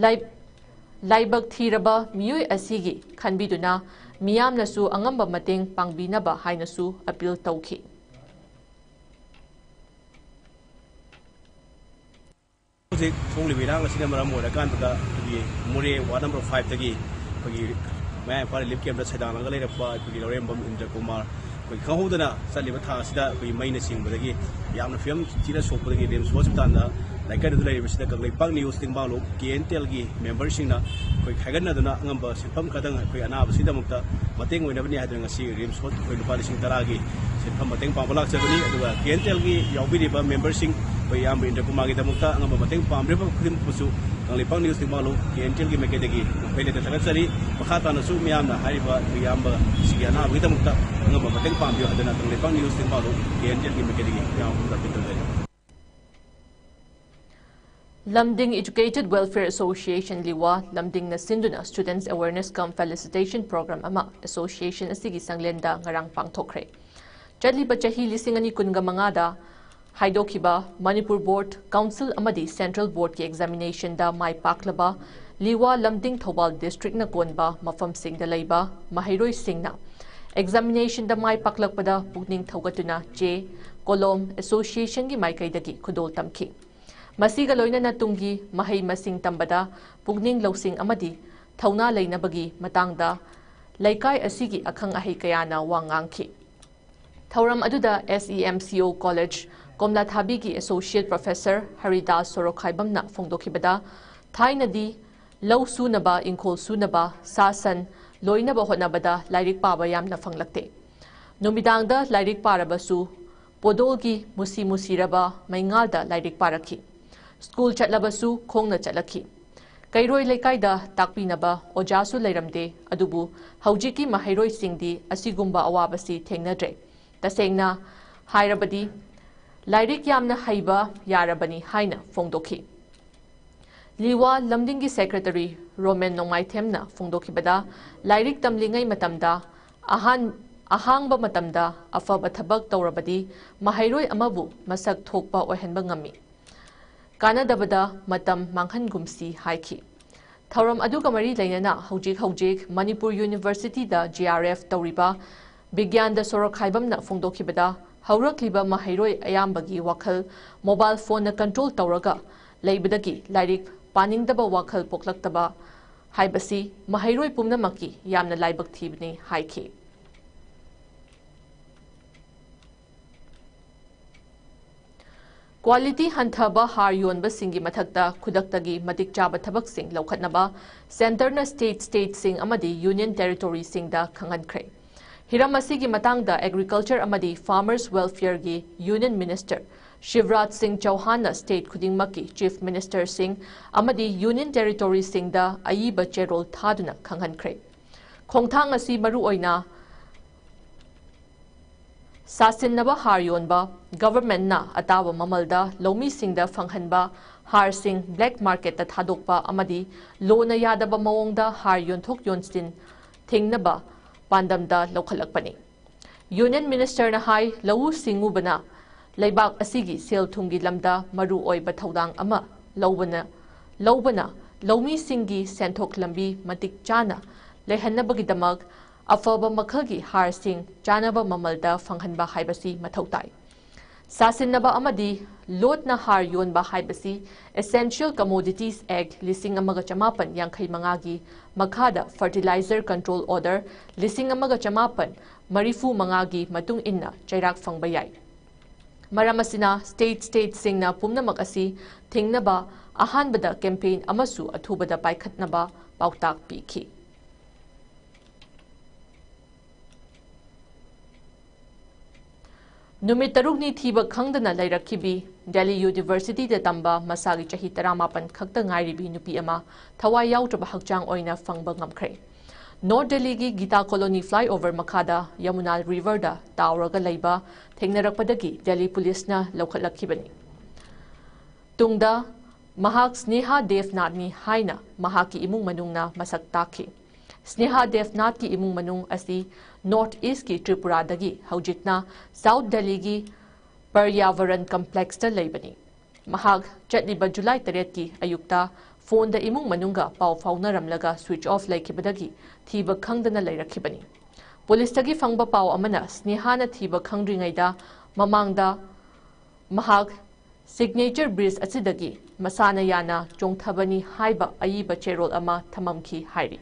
ꯂꯥꯏ-, ꯂꯥꯏꯕꯛ ꯊꯤꯔꯕ ꯃꯤꯑꯣꯏ ꯑꯁꯤꯒꯤ ꯈꯟꯕꯤꯗꯨꯅ ꯃꯤꯌꯥꯝꯅꯁꯨ ꯑꯉꯝꯕ ꯃꯇꯦꯡ ꯄꯥꯡꯕꯤꯅꯕ ꯍꯥꯏꯅꯁꯨ ꯑꯄꯤꯜ ꯇꯧꯈꯤ꯫ ꯍꯧꯖꯤꯛ ꯊꯣꯛꯂꯤꯕ ꯏꯔꯥꯡ ꯑꯁꯤꯅ ꯃꯔꯝ ꯑꯣꯏꯔꯀꯥꯟꯗ ꯑꯩꯈꯣꯏꯒꯤ ꯃꯣꯔꯦ ꯋꯥꯔꯗ ꯅꯝꯕꯔ ꯐꯥꯏꯚꯇꯒꯤ ꯑꯩꯈꯣꯏꯒꯤ ꯃꯌꯥꯡ ꯏꯝꯐꯥꯜ ꯔꯤꯂꯤꯐ ꯀꯦꯝꯞꯇ ꯁꯩꯗꯥꯡꯂꯒ ꯂꯩꯔꯛꯄ ꯑꯩꯈꯣꯏꯒꯤ ꯂꯧꯔꯦꯝꯕꯝ ꯏꯟꯗ꯭ꯔ ꯀꯨꯃꯥꯔ ꯑꯩꯈꯣꯏ ꯈꯪꯍꯧꯗꯅ ꯆꯠꯂꯤꯕ ꯊꯥ ꯑꯁꯤꯗ ꯑꯩꯈꯣꯏ ꯃꯩꯅ ꯆꯤꯡꯕꯗꯒꯤ ꯌꯥꯝꯅ ꯐꯤꯕꯝ ꯊꯤꯅ ꯁꯣꯛꯄꯗꯒꯤ ꯔꯤꯝꯁ ꯍꯣꯁꯄꯤꯇꯥꯜꯗ ꯂꯥꯏꯀꯠꯅꯗꯨꯅ ꯂꯩꯔꯤꯕꯁꯤꯗ ꯀꯪꯂꯩꯄꯥꯛ ꯅ꯭ꯌꯨꯁ ꯇꯦꯡꯕꯥꯡꯂꯨꯞ ꯀꯦ ꯑꯦꯟ ꯇꯤ ꯑꯦꯜꯒꯤ ꯃꯦꯝꯕꯔꯁꯤꯡꯅ ꯑꯩꯈꯣꯏ ꯈꯥꯏꯒꯠꯅꯗꯨꯅ ꯑꯉꯝꯕ ꯁꯦꯟꯐꯝ ꯈꯔꯗꯪ ꯑꯩꯈꯣꯏ ꯑꯅꯥꯕꯁꯤꯒꯤꯗꯃꯛꯇ ꯃꯇꯦꯡ ꯑꯣꯏꯅꯕꯅꯤ ꯍꯥꯏꯗꯨꯅ ꯉꯁꯤ ꯔꯤꯝꯁ ꯍꯣꯁ-, ꯑꯩꯈꯣꯏ ꯂꯨꯄꯥ ꯂꯤꯁꯤꯡ ꯇꯔꯥꯒꯤ ꯁꯦꯟꯐꯝ ꯃꯇꯦꯡ ꯄꯥꯡꯕ ꯂꯥꯛꯆꯕꯅꯤ꯫ ꯑꯗꯨꯒ ꯀꯦ ꯑꯦꯟ ꯇꯤ ꯑꯦꯜꯒꯤ ꯌꯥꯎꯕꯤꯔꯤꯕ ꯃꯦꯝꯕꯔꯁꯤꯡ, ꯑꯩꯈꯣꯏ ꯏꯌꯥꯝꯕ ꯏꯟꯗ꯭ꯔ ꯀꯨꯃꯥꯔꯒꯤꯗꯃꯛꯇ ꯑꯉꯝꯕ ꯃꯇꯦꯡ ꯄꯥꯡꯕꯤꯔꯤꯕ ꯈꯨꯗꯤꯡꯃꯛꯄꯨꯁꯨ ꯀꯪꯂꯩꯄꯥꯛ ꯅ꯭ꯌꯨꯁ ꯇꯦꯡꯕꯥꯡꯂꯨꯞ ꯀꯦ ꯑꯦꯟ ꯇꯤ ꯑꯦꯜꯒꯤ ꯃꯥꯏꯀꯩꯗꯒꯤ ꯃꯈꯣꯏ ꯂꯩꯇ ꯊꯥꯒꯠꯆꯔꯤ꯫ ꯃꯈꯥ ꯇꯥꯅꯁꯨ ꯃꯤꯌꯥꯝꯅ ꯍꯥꯏꯔꯤꯕ ꯑꯩꯈꯣꯏ ꯏꯌꯥꯝꯕ ꯁꯤꯒꯤ ꯑꯅꯥꯕꯒꯤꯗꯃꯛꯇ ꯑꯉꯝꯕ ꯃꯇꯦꯡ ꯄꯥꯡꯕꯤꯌꯨ ꯍꯥꯏꯗꯨꯅ ꯀꯪꯂꯩꯄꯥꯛ ꯅ꯭ꯌꯨꯁ ꯇꯦꯡꯕꯥꯡꯂꯨꯞ ꯀꯦ ꯑꯦꯟ ꯇꯤ ꯑꯦꯜꯒꯤ ꯃꯥꯏꯀꯩꯗꯒꯤ ꯃꯌꯥꯝ ꯑꯃꯗ ꯑꯄꯤꯜ ꯇꯧꯖꯔꯤ꯫ ꯂꯝꯗꯤꯡ Educated Welfare Association ꯂꯤꯋꯥ ꯂꯝꯗꯤꯡꯅ ꯁꯤꯟꯗꯨꯅ Students Awareness cum Felicitation Program ꯑꯃ association ꯑꯁꯤꯒꯤ ꯁꯪꯂꯦꯟꯗ ꯉꯔꯥꯡ ꯄꯥꯡꯊꯣꯛꯈ꯭ꯔꯦ꯫ ꯆꯠꯂꯤꯕ ꯆꯍꯤ ꯂꯤꯁꯤꯡ ꯑꯅꯤ ꯀꯨꯟꯒ ꯃꯉꯥꯗ ꯍꯥꯏꯗꯣꯛꯈꯤꯕ ꯃꯅꯤꯄꯨꯔ ꯕꯣꯔꯗ, ꯀꯥꯎꯟꯁꯤꯜ ꯑꯃꯗꯤ ꯁꯦꯟꯇ꯭ꯔꯦꯜ ꯕꯣꯔꯗꯀꯤ ꯑꯦꯛꯖꯥꯃꯤꯅꯦꯁꯟꯗ ꯃꯥꯏ ꯄꯥꯛꯂꯕ ꯂꯤꯋꯥ ꯂꯝꯗꯤꯡ ꯊꯧꯕꯥꯜ ꯗꯤꯁꯇ꯭ꯔꯤꯛꯅ ꯀꯣꯟꯕ ꯃꯐꯝꯁꯤꯡꯗ ꯂꯩꯕ ꯃꯍꯩꯔꯣꯏꯁꯤꯡꯅ ꯑꯦꯛꯖꯥꯃꯤꯅꯦꯁꯟꯗ ꯃꯥꯏ ꯄꯥꯛꯂꯛꯄꯗ ꯄꯨꯛꯅꯤꯡ ꯊꯧꯒꯠꯇꯨꯅ ꯆꯦ, ꯀꯣꯂꯣꯝ, ꯑꯦꯁꯣꯁꯤꯌꯦꯁꯟꯒꯤ ꯃꯥꯏꯀꯩꯗꯒꯤ ꯈꯨꯗꯣꯜ ꯇꯝꯈꯤ꯫ ꯃꯁꯤꯒ ꯂꯣꯏꯅꯅ ꯇꯨꯡꯒꯤ ꯃꯍꯩ ꯃꯁꯤꯡ ꯇꯝꯕꯗ ꯄꯨꯛꯅꯤꯡ ꯂꯧꯁꯤꯡ ꯑꯃꯗꯤ ꯊꯧꯅꯥ ꯂꯩꯅꯕꯒꯤ ꯃꯇꯥꯡꯗ ꯂꯩꯀꯥꯏ ꯑꯁꯤꯒꯤ ꯑꯈꯪ ꯑꯍꯩ ꯀꯌꯥꯅ ꯋꯥ ꯉꯥꯡꯈꯤ꯫ ꯊꯧꯔꯝ ꯑꯗꯨꯗ S E M C O College ꯀꯣꯝꯂꯥꯊꯥꯕꯤꯒꯤ Associate Professor Haridas ꯁꯣꯔꯣꯛꯈꯥꯏꯕꯝꯅ ꯐꯣꯡꯗꯣꯛꯈꯤꯕꯗ, ꯊꯥꯏꯅꯗꯤ ꯂꯧ ꯁꯨꯅꯕ, ꯏꯪꯈꯣꯜ ꯁꯨꯅꯕ, ꯁꯥ ꯁꯟ ꯂꯣꯏꯅꯕ ꯍꯣꯠꯅꯕꯗ ꯂꯥꯏꯔꯤꯛ ꯄꯥꯕ ꯌꯥꯝꯅ ꯐꯪꯂꯛꯇꯦ꯫ ꯅꯨꯃꯤꯗꯥꯡꯗ ꯂꯥꯏꯔꯤꯛ ꯄꯥꯔꯕꯁꯨ ꯄꯣꯗꯣꯜꯒꯤ ꯃꯨꯁꯤ ꯃꯨꯁꯤꯔꯕ ꯃꯩꯉꯥꯜꯗ ꯂꯥꯏꯔꯤꯛ ꯄꯥꯔꯛꯈꯤ꯫ ꯁ꯭ꯀꯨꯜ ꯆꯠꯂꯕꯁꯨ ꯈꯣꯡꯅ ꯆꯠꯂꯛꯈꯤ꯫ ꯀꯩꯔꯣꯏ ꯂꯩꯀꯥꯏꯗ ꯇꯥꯛꯄꯤꯅꯕ ꯑꯣꯖꯥꯁꯨ ꯂꯩꯔꯝꯗꯦ, ꯑꯗꯨꯕꯨ ꯍꯧꯖꯤꯛꯀꯤ ꯃꯍꯩꯔꯣꯏꯁꯤꯡꯗꯤ ꯑꯁꯤꯒꯨꯝꯕ ꯑꯋꯥꯕꯁꯤ ꯊꯦꯡꯅꯗ꯭ꯔꯦ꯫ ꯇꯁꯦꯡꯅ ꯍꯥꯏꯔꯕꯗꯤ, ꯂꯥꯏꯔꯤꯛ ꯌꯥꯝꯅ ꯍꯩꯕ ꯌꯥꯔꯕꯅꯤ ꯍꯥꯏꯅ ꯐꯣꯡꯗꯣꯛꯈꯤ꯫ ꯂꯤꯋꯥ ꯂꯝꯗꯤꯡꯒꯤ ꯁꯦꯀ꯭ꯔꯦꯇꯔꯤ ꯔꯣꯃꯦꯟ ꯅꯣꯡꯃꯥꯏꯊꯦꯝꯅ ꯐꯣꯡꯗꯣꯛꯈꯤꯕꯗ, ꯂꯥꯏꯔꯤꯛ ꯇꯝꯂꯤꯉꯩ ꯃꯇꯝꯗ ꯑꯍꯥꯟ-, ꯑꯍꯥꯡꯕ ꯃꯇꯝꯗ ꯑꯐꯕ ꯊꯕꯛ ꯇꯧꯔꯕꯗꯤ ꯃꯍꯩꯔꯣꯏ ꯑꯃꯕꯨ ꯃꯁꯛ ꯊꯣꯛꯄ ꯑꯣꯏꯍꯟꯕ ꯉꯝꯃꯤ꯫ ꯀꯥꯟꯅꯗꯕꯗ ꯃꯇꯝ ꯃꯥꯡꯍꯟꯒꯨꯝꯁꯤ ꯍꯥꯏꯈꯤ꯫ ꯊꯧꯔꯝ ꯑꯗꯨꯒ ꯃꯔꯤ ꯂꯩꯅꯅ ꯍꯧꯖꯤꯛ ꯍꯧꯖꯤꯛ ꯃꯅꯤꯄꯨꯔ ꯌꯨꯅꯤꯚꯔꯁꯤꯇꯤꯗ G R F ꯇꯧꯔꯤꯕ ꯕꯤꯒ꯭ꯌꯥꯟꯗ ꯁꯣꯔꯣꯛꯈꯥꯏꯕꯝꯅ ꯐꯣꯡꯗꯣꯛꯈꯤꯕꯗ, ꯍꯧꯔꯛꯂꯤꯕ ꯃꯍꯩꯔꯣꯏ ꯑꯌꯥꯝꯕꯒꯤ ꯋꯥꯈꯜ ꯃꯣꯕꯥꯏꯜ ꯐꯣꯟꯅ ꯀꯟꯇ꯭ꯔꯣꯜ ꯇꯧꯔꯒ ꯂꯩꯕꯗꯒꯤ ꯂꯥꯏꯔꯤꯛ ꯄꯥꯅꯤꯡꯗꯕ ꯋꯥꯈꯜ ꯄꯣꯛꯂꯛꯇꯕ ꯍꯥꯏꯕꯁꯤ ꯃꯍꯩꯔꯣꯏ ꯄꯨꯝꯅꯃꯛꯀꯤ ꯌꯥꯝꯅ ꯂꯥꯏꯕꯛ ꯊꯤꯕꯅꯤ ꯍꯥꯏꯈꯤ꯫ ꯀ꯭ꯋꯥꯂꯤꯇꯤ ꯍꯟꯊꯕ ꯍꯥꯔ ꯌꯣꯟꯕꯁꯤꯡꯒꯤ ꯃꯊꯛꯇ ꯈꯨꯗꯛꯇꯒꯤ ꯃꯇꯤꯛ ꯆꯥꯕ ꯊꯕꯛꯁꯤꯡ ꯂꯧꯈꯠꯅꯕ ꯁꯦꯟꯇꯔꯅ ꯁ꯭ꯇꯦꯠ, ꯁ꯭ꯇꯦꯠꯁꯤꯡ ꯑꯃꯗꯤ ꯌꯨꯅꯤꯌꯟ ꯇꯦꯔꯤꯇꯣꯔꯤꯁꯤꯡꯗ ꯈꯪꯍꯟꯈ꯭ꯔꯦ꯫ ꯍꯤꯔꯝ ꯑꯁꯤꯒꯤ ꯃꯇꯥꯡꯗ ꯑꯦꯒ꯭ꯔꯤꯀꯜꯆꯔ ꯑꯃꯗꯤ ꯐꯥꯔꯃꯔꯁ ꯋꯦꯜꯐꯤꯌꯔꯒꯤ ꯌꯨꯅꯤꯌꯟ ꯃꯤꯅꯤꯁꯇꯔ ꯁꯤꯕꯔꯥꯖ ꯁꯤꯡ ꯆꯧꯍꯥꯟꯅ ꯁ꯭ꯇꯦꯠ ꯈꯨꯗꯤꯡꯃꯛꯀꯤ ꯆꯤꯐ ꯃꯤꯅꯤꯁꯇꯔꯁꯤꯡ ꯑꯃꯗꯤ ꯌꯨꯅꯤꯌꯟ ꯇꯦꯔꯤꯇꯣꯔꯤꯁꯤꯡꯗ ꯑꯏꯕ ꯆꯦꯔꯣꯜ ꯊꯥꯗꯨꯅ ꯈꯪꯍꯟꯈ꯭ꯔꯦ꯫ ꯈꯣꯡꯊꯥꯡ ꯑꯁꯤ ꯃꯔꯨꯑꯣꯏꯅ ꯁꯥꯁꯤꯟꯅꯕ ꯍꯥꯔ ꯌꯣꯟꯕ, ꯒꯚꯔꯟꯃꯦꯟꯠꯅ ꯑꯇꯥꯕ ꯃꯃꯜꯗ ꯂꯧꯃꯤꯁꯤꯡꯗ ꯐꯪꯍꯟꯕ ꯍꯥꯔꯁꯤꯡ ꯕ꯭ꯂꯦꯛ ꯃꯥꯔꯀꯦꯠꯇ ꯊꯥꯗꯣꯛꯄ ꯑꯃꯗꯤ ꯂꯣꯅ ꯌꯥꯗꯕ ꯃꯑꯣꯡꯗ ꯍꯥꯔ ꯌꯣꯟꯊꯣꯛ ꯌꯣꯟꯁꯤꯟ ꯊꯤꯡꯅꯕ ꯄꯥꯟꯗꯝꯗ ꯂꯧꯈꯠꯂꯛꯄꯅꯤ꯫ ꯌꯨꯅꯤꯌꯟ ꯃꯤꯅꯤꯁꯇꯔꯅ ꯍꯥꯏ, ꯂꯧꯎ ꯁꯤꯡꯎꯕꯅ ꯂꯩꯕꯥꯛ ꯑꯁꯤꯒꯤ ꯁꯦꯜ ꯊꯨꯝꯒꯤ ꯂꯝꯗ ꯃꯔꯨ ꯑꯣꯏꯕ ꯊꯧꯗꯥꯡ ꯑꯃ ꯂꯧꯕꯅ, ꯂꯧꯕꯅ ꯂꯧꯃꯤꯁꯤꯡꯒꯤ ꯁꯦꯟꯊꯣꯛ ꯂꯝꯕꯤ ꯃꯇꯤꯛ ꯆꯥꯅ ꯂꯩꯍꯟꯅꯕꯒꯤꯗꯃꯛ ꯑꯐꯕ ꯃꯈꯜꯒꯤ ꯍꯥꯔꯁꯤꯡ ꯆꯥꯅꯕ ꯃꯃꯜꯗ ꯐꯪꯍꯟꯕ ꯍꯥꯏꯕꯁꯤ ꯃꯊꯧ ꯇꯥꯏ꯫ ꯁꯥꯁꯤꯟꯅꯕ ꯑꯃꯗꯤ ꯂꯣꯠꯅ ꯍꯥꯔ ꯌꯣꯟꯕ ꯍꯥꯏꯕꯁꯤ Essential Commodities Act ꯂꯤꯁꯤꯡ ꯑꯃꯒ ꯆꯃꯥꯄꯟ ꯌꯥꯡꯈꯩ ꯃꯉꯥꯒꯤ ꯃꯈꯥꯗ Fertilizer Control Order ꯂꯤꯁꯤꯡ ꯑꯃꯒ ꯆꯃꯥꯄꯟ ꯃꯔꯤꯐꯨ ꯃꯉꯥꯒꯤ ꯃꯇꯨꯡ ꯏꯟꯅ ꯆꯩꯔꯥꯛ ꯐꯪꯕ ꯌꯥꯏ꯫ ꯃꯔꯝ ꯑꯁꯤꯅ ꯁ꯭ꯇꯦꯠ, ꯁ꯭ꯇꯦꯠꯁꯤꯡꯅ ꯄꯨꯝꯅꯃꯛ ꯑꯁꯤ ꯊꯤꯡꯅꯕ ꯑꯍꯥꯟꯕꯗ ꯀꯦꯝꯄꯦꯟ ꯑꯃꯁꯨ ꯑꯊꯨꯕꯗ ꯄꯥꯏꯈꯠꯅꯕ ꯄꯥꯎꯇꯥꯛ ꯄꯤꯈꯤ꯫ ꯅꯨꯃꯤꯠ ꯇꯔꯨꯛꯅꯤ ꯊꯤꯕ ꯈꯪꯗꯅ ꯂꯩꯔꯛꯈꯤꯕꯤ ꯗꯦꯜꯂꯤ ꯌꯨꯅꯤꯚꯔꯁꯤꯇꯤꯗ ꯇꯝꯕ ꯃꯁꯥꯒꯤ ꯆꯍꯤ ꯇꯔꯥꯃꯥꯄꯟ ꯈꯛꯇ ꯉꯥꯏꯔꯤꯕꯤ ꯅꯨꯄꯤ ꯑꯃ ꯊꯋꯥꯏ ꯌꯥꯎꯗ꯭ꯔꯕ ꯍꯛꯆꯥꯡ ꯑꯣꯏꯅ ꯐꯪꯕ ꯉꯝꯈ꯭ꯔꯦ꯫ ꯅꯣꯔꯠ ꯗꯦꯜꯂꯤꯒꯤ ꯒꯤꯇꯥ ꯀꯣꯂꯣꯅꯤ ꯐ꯭ꯂꯥꯏꯑꯣꯚꯔ ꯃꯈꯥꯗ ꯌꯃꯨꯅꯥ ꯔꯤꯚꯔꯗ ꯇꯥꯎꯔꯒ ꯂꯩꯕ ꯊꯦꯡꯅꯔꯛꯄꯗꯒꯤ ꯗꯦꯜꯂꯤ ꯄꯨꯂꯤꯁꯅ ꯂꯧꯈꯠꯂꯛꯈꯤꯕꯅꯤ꯫ ꯇꯨꯡꯗ ꯃꯍꯥꯛ ꯁ꯭ꯅꯦꯍꯥ ꯗꯦꯕꯅꯥꯊꯅꯤ ꯍꯥꯏꯅ ꯃꯍꯥꯛꯀꯤ ꯏꯃꯨꯡ ꯃꯅꯨꯡꯅ ꯃꯁꯛ ꯇꯥꯛꯈꯤ꯫ ꯁ꯭ꯅꯦꯍꯥ ꯗꯦꯕꯅꯥꯊꯀꯤ ꯏꯃꯨꯡ ꯃꯅꯨꯡ ꯑꯁꯤ ꯅꯣꯔꯠ ꯏꯁ꯭ꯠꯀꯤ ꯇ꯭ꯔꯤꯄꯨꯔꯥꯗꯒꯤ ꯍꯧꯖꯤꯛꯅ ꯁꯥꯎꯠ ꯗꯦꯜꯂꯤꯒꯤ ꯄꯔꯌꯥꯚꯔꯟ ꯀꯝꯄ꯭ꯂꯦꯛꯁꯇ ꯂꯩꯕꯅꯤ꯫ ꯃꯍꯥꯛ ꯆꯠꯂꯤꯕ ꯖꯨꯂꯥꯏ ꯇꯔꯦꯠꯀꯤ ꯑꯌꯨꯛꯇ ꯐꯣꯟꯗ ꯏꯃꯨꯡ ꯃꯅꯨꯡꯒ ꯄꯥꯎ ꯐꯥꯎꯅꯔꯝꯂꯒ ꯁ꯭ꯋꯤꯆ ꯑꯣꯐ ꯂꯩꯈꯤꯕꯗꯒꯤ ꯊꯤꯕ ꯈꯪꯗꯅ ꯂꯩꯔꯛꯈꯤꯕꯅꯤ꯫ ꯄꯨꯂꯤꯁꯇꯒꯤ ꯐꯪꯕ ꯄꯥꯎ ꯑꯃꯅ ꯁ꯭ꯅꯦꯍꯥꯅ ꯊꯤꯕ ꯈꯪꯗ꯭ꯔꯤꯉꯩꯗ ꯃꯃꯥꯡꯗ ꯃꯍꯥꯛ ꯁꯤꯒꯅꯦꯆꯔ ꯕ꯭ꯔꯤꯖ ꯑꯁꯤꯗꯒꯤ ꯃꯁꯥꯅ ꯌꯥꯅ ꯆꯣꯡꯊꯕꯅꯤ ꯍꯥꯏꯕ ꯑꯏꯕ ꯆꯦꯔꯣꯜ ꯑꯃ ꯊꯝꯃꯝꯈꯤ ꯍꯥꯏꯔꯤ꯫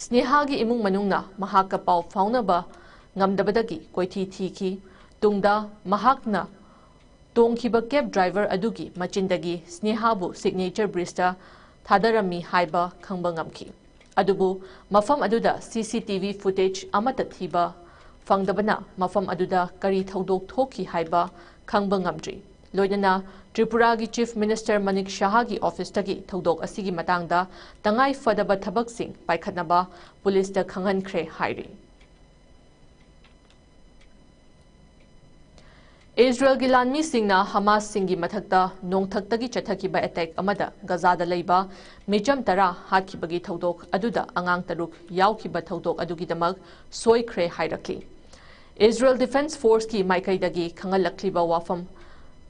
ꯁ꯭ꯅꯦꯍꯥꯒꯤ ꯏꯃꯨꯡ ꯃꯅꯨꯡꯅ ꯃꯍꯥꯛꯀ ꯄꯥꯎ ꯐꯥꯎꯅꯕ ꯉꯝꯗꯕꯗꯒꯤ ꯀꯣꯏꯊꯤ ꯊꯤꯈꯤ꯫ ꯇꯨꯡꯗ ꯃꯍꯥꯛꯅ ꯇꯣꯡꯈꯤꯕ ꯀꯦꯕ ꯗ꯭ꯔꯥꯏꯚꯔ ꯑꯗꯨꯒꯤ ꯃꯆꯤꯟꯗꯒꯤ ꯁ꯭ꯅꯦꯍꯥꯕꯨ ꯁꯤꯒꯅꯦꯆꯔ ꯕ꯭ꯔꯤꯖꯇ ꯊꯥꯗꯔꯝꯃꯤ ꯍꯥꯏꯕ ꯈꯪꯕ ꯉꯝꯈꯤ꯫ ꯑꯗꯨꯕꯨ ꯃꯐꯝ ꯑꯗꯨꯗ ꯁꯤ ꯁꯤ ꯇꯤ ꯚꯤ ꯐꯨꯇꯦꯖ ꯑꯃꯠꯇ ꯊꯤꯕ ꯐꯪꯗꯕꯅ ꯃꯐꯝ ꯑꯗꯨꯗ ꯀꯔꯤ ꯊꯧꯗꯣꯛ ꯊꯣꯛꯈꯤ ꯍꯥꯏꯕ ꯈꯪꯕ ꯉꯝꯗ꯭ꯔꯤ꯫ ꯂꯣꯏꯅꯅ ꯇ꯭ꯔꯤꯄꯨꯔꯥꯒꯤ ꯆꯤꯐ ꯃꯤꯅꯤꯁꯇꯔ ꯃꯅꯤꯛ ꯁꯍꯥꯒꯤ ꯑꯣꯐꯤꯁꯇꯒꯤ ꯊꯧꯗꯣꯛ ꯑꯁꯤꯒꯤ ꯃꯇꯥꯡꯗ ꯇꯉꯥꯏ ꯐꯗꯕ ꯊꯕꯛꯁꯤꯡ ꯄꯥꯏꯈꯠꯅꯕ ꯄꯨꯂꯤꯁꯇ ꯈꯪꯍꯟꯈ꯭ꯔꯦ ꯍꯥꯏꯔꯤ꯫ ꯏꯖꯔꯦꯜꯒꯤ ꯂꯥꯟꯃꯤꯁꯤꯡꯅ ꯍꯃꯥꯁꯁꯤꯡꯒꯤ ꯃꯊꯛꯇ ꯅꯣꯡꯊꯛꯇꯒꯤ ꯆꯠꯊꯈꯤꯕ ꯑꯦꯇꯦꯛ ꯑꯃꯗ ꯒꯖꯥꯗ ꯂꯩꯕ ꯃꯤꯆꯝ ꯇꯔꯥ ꯍꯥꯠꯈꯤꯕꯒꯤ ꯊꯧꯗꯣꯛ ꯑꯗꯨꯗ ꯑꯉꯥꯡ ꯇꯔꯨꯛ ꯌꯥꯎꯈꯤꯕ ꯊꯧꯗꯣꯛ ꯑꯗꯨꯒꯤꯗꯃꯛ ꯁꯣꯏꯈ꯭ꯔꯦ ꯍꯥꯏꯔꯛꯂꯤ꯫ ꯏꯖꯔꯦꯜ ꯗꯤꯐꯦꯟꯁ ꯐꯣꯔꯁꯀꯤ ꯃꯥꯏꯀꯩꯗꯒꯤ ꯈꯪꯍꯜꯂꯛꯂꯤꯕ ꯋꯥꯐꯝ,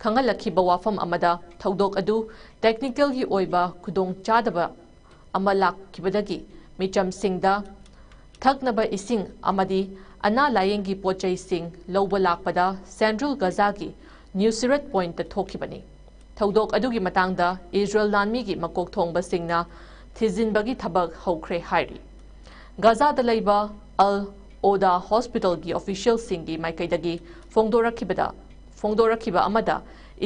ꯈꯪꯍꯜꯂꯛꯈꯤꯕ ꯋꯥꯐꯝ ꯑꯃꯗ ꯊꯧꯗꯣꯛ ꯑꯗꯨ ꯇꯦꯛꯅꯤꯀꯦꯜꯒꯤ ꯑꯣꯏꯕ ꯈꯨꯗꯣꯡꯆꯥꯗꯕ ꯑꯃ ꯂꯥꯛꯈꯤꯕꯗꯒꯤ ꯃꯤꯆꯝꯁꯤꯡꯗ ꯊꯛꯅꯕ ꯏꯁꯤꯡ ꯑꯃꯗꯤ ꯑꯅꯥ ꯂꯥꯌꯦꯡꯒꯤ ꯄꯣꯠꯆꯩꯁꯤꯡ ꯂꯧꯕ ꯂꯥꯛꯄꯗ ꯁꯦꯟꯇ꯭ꯔꯦꯜ ꯒꯖꯥꯒꯤ ꯅ꯭ꯌꯨꯁꯤꯔꯠ ꯄꯣꯏꯟꯠꯇ ꯊꯣꯛꯈꯤꯕꯅꯤ꯫ ꯊꯧꯗꯣꯛ ꯑꯗꯨꯒꯤ ꯃꯇꯥꯡꯗ ꯏꯖꯔꯦꯜ ꯂꯥꯟꯃꯤꯒꯤ ꯃꯀꯣꯛ ꯊꯣꯡꯕꯁꯤꯡꯅ ꯊꯤꯖꯤꯟꯕꯒꯤ ꯊꯕꯛ ꯍꯧꯈ꯭ꯔꯦ ꯍꯥꯏꯔꯤ꯫ ꯒꯖꯥꯗ ꯂꯩꯕ ꯑꯜ ꯑꯣꯗꯥ ꯍꯣꯁꯄꯤꯇꯥꯜꯒꯤ ꯑꯣꯐꯤꯁꯤꯌꯦꯜꯁꯤꯡꯒꯤ ꯃꯥꯏꯀꯩꯗꯒꯤ ꯐꯣꯡꯗꯣꯔꯛꯈꯤꯕꯗ, ꯐꯣꯡꯗꯣꯔꯛꯈꯤꯕ ꯑꯃꯗ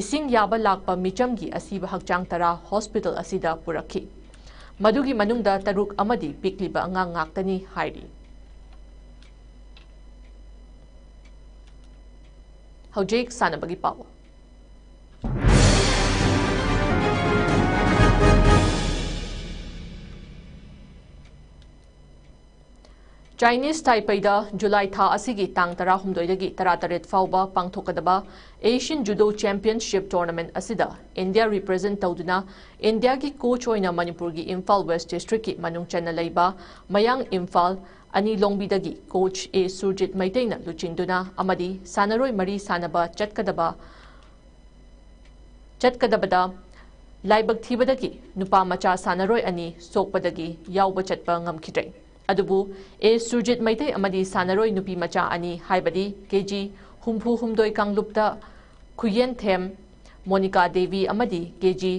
ꯏꯁꯤꯡ ꯌꯥꯕ ꯂꯥꯛꯄ ꯃꯤꯆꯝꯒꯤ ꯑꯁꯤꯕ ꯍꯛꯆꯥꯡ ꯇꯔꯥ ꯍꯣꯁꯄꯤꯇꯥꯜ ꯑꯁꯤꯗ ꯄꯨꯔꯛꯈꯤ꯫ ꯃꯗꯨꯒꯤ ꯃꯅꯨꯡꯗ ꯇꯔꯨꯛ ꯑꯃꯗꯤ ꯄꯤꯛꯂꯤꯕ ꯑꯉꯥꯡ ꯉꯥꯛꯇꯅꯤ ꯍꯥꯏꯔꯤ꯫ ꯍꯧꯖꯤꯛ ꯁꯥꯟꯅꯕꯒꯤ ꯄꯥꯎ꯫ ꯆꯥꯏꯅꯤꯁ ꯇꯥꯏꯄꯩꯗ ꯖꯨꯂꯥꯏ ꯊꯥ ꯑꯁꯤꯒꯤ ꯇꯥꯡ ꯇꯔꯥꯍꯨꯝꯗꯣꯏꯗꯒꯤ ꯇꯔꯥꯇꯔꯦꯠ ꯐꯥꯎꯕ ꯄꯥꯡꯊꯣꯛꯀꯗꯕ Asian Judo Championship Tournament ꯑꯁꯤꯗ ꯏꯟꯗꯤꯌꯥ represent ꯇꯧꯗꯨꯅ ꯏꯟꯗꯤꯌꯥꯒꯤ coach ꯑꯣꯏꯅ ꯃꯅꯤꯄꯨꯔꯒꯤ ꯏꯝꯐꯥꯜ West Districtꯀꯤ ꯃꯅꯨꯡ ꯆꯟꯅ ꯂꯩꯕ ꯃꯌꯥꯡ ꯏꯝꯐꯥꯜ ꯑꯅꯤ ꯂꯣꯡꯕꯤꯗꯒꯤ coach ꯑꯦ ꯁꯨꯔꯖꯤꯠ ꯃꯩꯇꯩꯅ ꯂꯨꯆꯤꯡꯗꯨꯅ ꯑꯃꯗꯤ ꯁꯥꯟꯅꯔꯣꯏ ꯃꯔꯤ ꯁꯥꯟꯅꯕ ꯆꯠꯀꯗꯕ ꯆꯠꯀꯗꯕꯗ ꯂꯥꯏꯕꯛ ꯊꯤꯕꯗꯒꯤ ꯅꯨꯄꯥ ꯃꯆꯥ ꯁꯥꯟꯅꯔꯣꯏ ꯑꯅꯤ ꯁꯣꯛꯄꯗꯒꯤ ꯌꯥꯎꯕ ꯆꯠꯄ ꯉꯝꯈꯤꯗ꯭ꯔꯦ꯫ ꯑꯗꯨꯕꯨ ꯑꯦ ꯁꯨꯔꯖꯤꯠ ꯃꯩꯇꯩ ꯑꯃꯗꯤ ꯁꯥꯟꯅꯔꯣꯏ ꯅꯨꯄꯤ ꯃꯆꯥ ꯑꯅꯤ, ꯍꯥꯏꯕꯗꯤ ꯀꯦ ꯖꯤ ꯍꯨꯝꯐꯨ ꯍꯨꯝꯗꯣꯏ ꯀꯥꯡꯂꯨꯞꯇ ꯈꯨꯌꯦꯟꯊꯦꯝ ꯃꯣꯅꯤꯀꯥ ꯗꯦꯕꯤ ꯑꯃꯗꯤ ꯀꯦ ꯖꯤ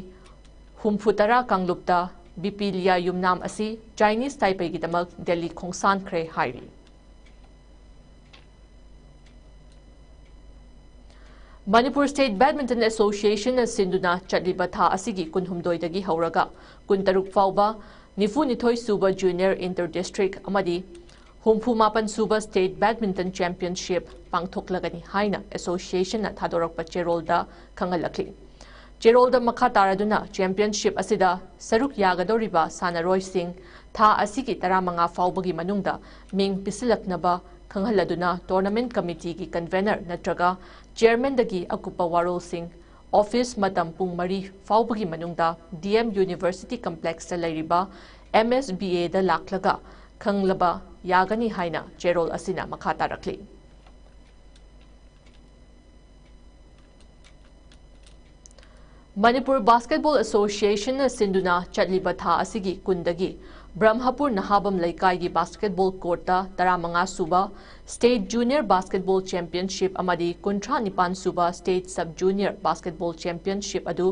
ꯍꯨꯝꯐꯨ ꯇꯔꯥ ꯀꯥꯡꯂꯨꯞꯇ ꯕꯤꯄꯤꯂꯤꯌꯥ ꯌꯨꯝꯅꯥꯝ ꯑꯁꯤ ꯆꯥꯏꯅꯤꯁ ꯇꯥꯏꯄꯩꯒꯤꯗꯃꯛ ꯗꯦꯜꯂꯤ ꯈꯣꯡꯁꯥꯟꯈ꯭ꯔꯦ ꯍꯥꯏꯔꯤ꯫ ꯃꯅꯤꯄꯨꯔ State Badminton Associationꯅ ꯁꯤꯟꯗꯨꯅ ꯆꯠꯂꯤꯕ ꯊꯥ ꯑꯁꯤꯒꯤ ꯀꯨꯟꯍꯨꯝꯗꯣꯏꯗꯒꯤ ꯍꯧꯔꯒ ꯀꯨꯟꯇꯔꯨꯛ ꯐꯥꯎꯕ ꯅꯤꯐꯨꯅꯤꯊꯣꯏ ꯁꯨꯕ Junior Inter District ꯑꯃꯗꯤ ꯍꯨꯝꯐꯨ ꯃꯥꯄꯟ ꯁꯨꯕ State Badminton Championship ꯄꯥꯡꯊꯣꯛꯂꯒꯅꯤ ꯍꯥꯏꯅ associationꯅ ꯊꯥꯗꯣꯔꯛꯄ ꯆꯦꯔꯣꯜꯗ ꯈꯪꯍꯜꯂꯛꯂꯤ꯫ ꯆꯦꯔꯣꯜꯗ ꯃꯈꯥ ꯇꯥꯔꯗꯨꯅ championship ꯑꯁꯤꯗ ꯁꯔꯨꯛ ꯌꯥꯒꯗꯧꯔꯤꯕ ꯁꯥꯟꯅꯔꯣꯏꯁꯤꯡ ꯊꯥ ꯑꯁꯤꯒꯤ ꯇꯔꯥꯃꯉꯥ ꯐꯥꯎꯕꯒꯤ ꯃꯅꯨꯡꯗ ꯃꯤꯡ ꯄꯤꯁꯤꯜꯂꯛꯅꯕ ꯈꯪꯍꯜꯂꯗꯨꯅ tournament committeeꯒꯤ convener ꯅꯠꯇ꯭ꯔꯒ chairmanꯗꯒꯤ ꯑꯀꯨꯞꯄ ꯋꯥꯔꯣꯜꯁꯤꯡ office ꯃꯇꯝ ꯄꯨꯡ ꯃꯔꯤ ꯐꯥꯎꯕꯒꯤ ꯃꯅꯨꯡꯗ D M University complexꯇ ꯂꯩꯔꯤꯕ M S B Aꯗ ꯂꯥꯛꯂꯒ ꯈꯪꯂꯕ ꯌꯥꯒꯅꯤ ꯍꯥꯏꯅ ꯆꯦꯔꯣꯜ ꯑꯁꯤꯅ ꯃꯈꯥ ꯇꯥꯔꯛꯂꯤ꯫ ꯃꯅꯤꯄꯨꯔ Basketball Associationꯅ ꯁꯤꯟꯗꯨꯅ ꯆꯠꯂꯤꯕ ꯊꯥ ꯑꯁꯤꯒꯤ ꯀꯨꯟꯗꯒꯤ ꯕ꯭ꯔꯍꯃꯄꯨꯔ ꯅꯍꯥꯕꯝ ꯂꯩꯀꯥꯏꯒꯤ basketball courtꯇ ꯇꯔꯥꯃꯉꯥ ꯁꯨꯕ State Junior Basketball Championship ꯑꯃꯗꯤ ꯀꯨꯟꯊ꯭ꯔꯥ ꯅꯤꯄꯥꯟ ꯁꯨꯕ State Sub Junior Basketball Championship ꯑꯗꯨ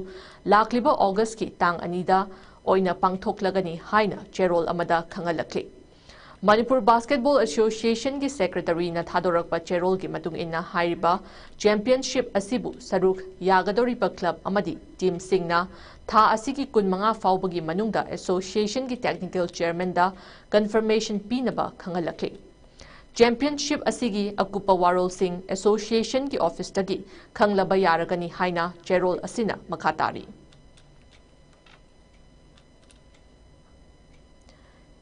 ꯂꯥꯛꯂꯤꯕ Augustꯀꯤ ꯇꯥꯡ ꯑꯅꯤꯗ ꯑꯣꯏꯅ ꯄꯥꯡꯊꯣꯛꯂꯒꯅꯤ ꯍꯥꯏꯅ ꯆꯦꯔꯣꯜ ꯑꯃꯗ ꯈꯪꯍꯜꯂꯛꯂꯤ꯫ ꯃꯅꯤꯄꯨꯔ Basketball Associationꯒꯤ secretaryꯅ ꯊꯥꯗꯣꯔꯛꯄ ꯆꯦꯔꯣꯜꯒꯤ ꯃꯇꯨꯡ ꯏꯟꯅ ꯍꯥꯏꯔꯤꯕ championship ꯑꯁꯤꯕꯨ ꯁꯔꯨꯛ ꯌꯥꯒꯗꯧꯔꯤꯕ club ꯑꯃꯗꯤ teamꯁꯤꯡꯅ ꯊꯥ ꯑꯁꯤꯒꯤ ꯀꯨꯟꯃꯉꯥ ꯐꯥꯎꯕꯒꯤ ꯃꯅꯨꯡꯗ associationꯒꯤ technical chairmanꯗ confirmation ꯄꯤꯅꯕ ꯈꯪꯍꯜꯂꯛꯂꯤ꯫ Championship ꯑꯁꯤꯒꯤ ꯑꯀꯨꯞꯄ ꯋꯥꯔꯣꯜꯁꯤꯡ associationꯒꯤ officeꯇꯒꯤ ꯈꯪꯂꯕ ꯌꯥꯔꯒꯅꯤ ꯍꯥꯏꯅ ꯆꯦꯔꯣꯜ ꯑꯁꯤꯅ ꯃꯈꯥ ꯇꯥꯔꯤ꯫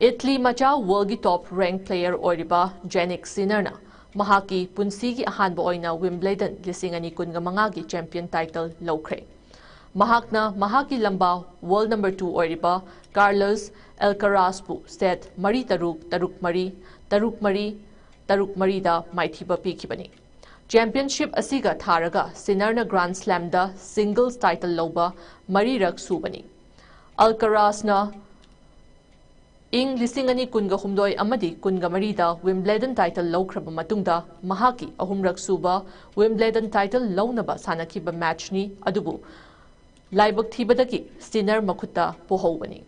ꯏꯇꯂꯤ ꯃꯆꯥ ꯋꯥꯔꯜꯒꯤ ꯇꯣꯞ ꯔꯦꯡꯛ ꯄ꯭ꯂꯦꯌꯔ ꯑꯣꯏꯔꯤꯕ ꯖꯦꯅꯤꯛ ꯁꯤꯅꯔꯅ ꯃꯍꯥꯛꯀꯤ ꯄꯨꯟꯁꯤꯒꯤ ꯑꯍꯥꯟꯕ ꯑꯣꯏꯅ ꯋꯤꯝꯕ꯭ꯂꯦꯗꯟ ꯂꯤꯁꯤꯡ ꯑꯅꯤ ꯀꯨꯟꯒ ꯃꯉꯥꯒꯤ ꯆꯦꯝꯄꯤꯌꯟ ꯇꯥꯏꯇꯜ ꯂꯧꯈ꯭ꯔꯦ꯫ ꯃꯍꯥꯛꯅ ꯃꯍꯥꯛꯀꯤ ꯂꯝꯕꯥ ꯋꯥꯔꯜ ꯅꯝꯕꯔ ꯇꯨ ꯑꯣꯏꯔꯤꯕ ꯀꯥꯔꯂꯁ ꯑꯦꯜꯀꯔꯥꯁꯄꯨ ꯁꯦꯠ ꯃꯔꯤ ꯇꯔꯨꯛ, ꯇꯔꯨꯛ ꯃꯔꯤ, ꯇꯔꯨꯛ ꯃꯔꯤ, ꯇꯔꯨꯛ ꯃꯔꯤꯗ ꯃꯥꯏꯊꯤꯕ ꯄꯤꯈꯤꯕꯅꯤ꯫ ꯆꯦꯝꯄꯤꯌꯟꯁꯤꯞ ꯑꯁꯤꯒ ꯊꯥꯔꯒ ꯁꯤꯅꯔꯅ ꯒ꯭ꯔꯥꯟ ꯁ꯭ꯂꯦꯝꯗ ꯁꯤꯡꯒꯜꯁ ꯇꯥꯏꯇꯜ ꯂꯧꯕ ꯃꯔꯤꯔꯛ ꯁꯨꯕꯅꯤ꯫ ꯑꯜꯀꯔꯥꯁꯅ ꯏꯪ ꯂꯤꯁꯤꯡ ꯑꯅꯤ ꯀꯨꯟꯒ ꯍꯨꯝꯗꯣꯏ ꯑꯃꯗꯤ ꯀꯨꯟꯒ ꯃꯔꯤꯗ ꯋꯤꯝꯕ꯭ꯂꯦꯗꯟ ꯇꯥꯏꯇꯜ ꯂꯧꯈ꯭ꯔꯕ ꯃꯇꯨꯡꯗ ꯃꯍꯥꯛꯀꯤ ꯑꯍꯨꯝꯔꯛ ꯁꯨꯕ ꯋꯤꯝꯕ꯭ꯂꯦꯗꯟ ꯇꯥꯏꯇꯜ ꯂꯧꯅꯕ ꯁꯥꯟꯅꯈꯤꯕ ꯃꯦꯆꯅꯤ, ꯑꯗꯨꯕꯨ ꯂꯥꯏꯕꯛ ꯊꯤꯕꯗꯒꯤ ꯁꯤꯅꯔ ꯃꯈꯨꯠꯇ ꯄꯣꯍꯧꯕꯅꯤ꯫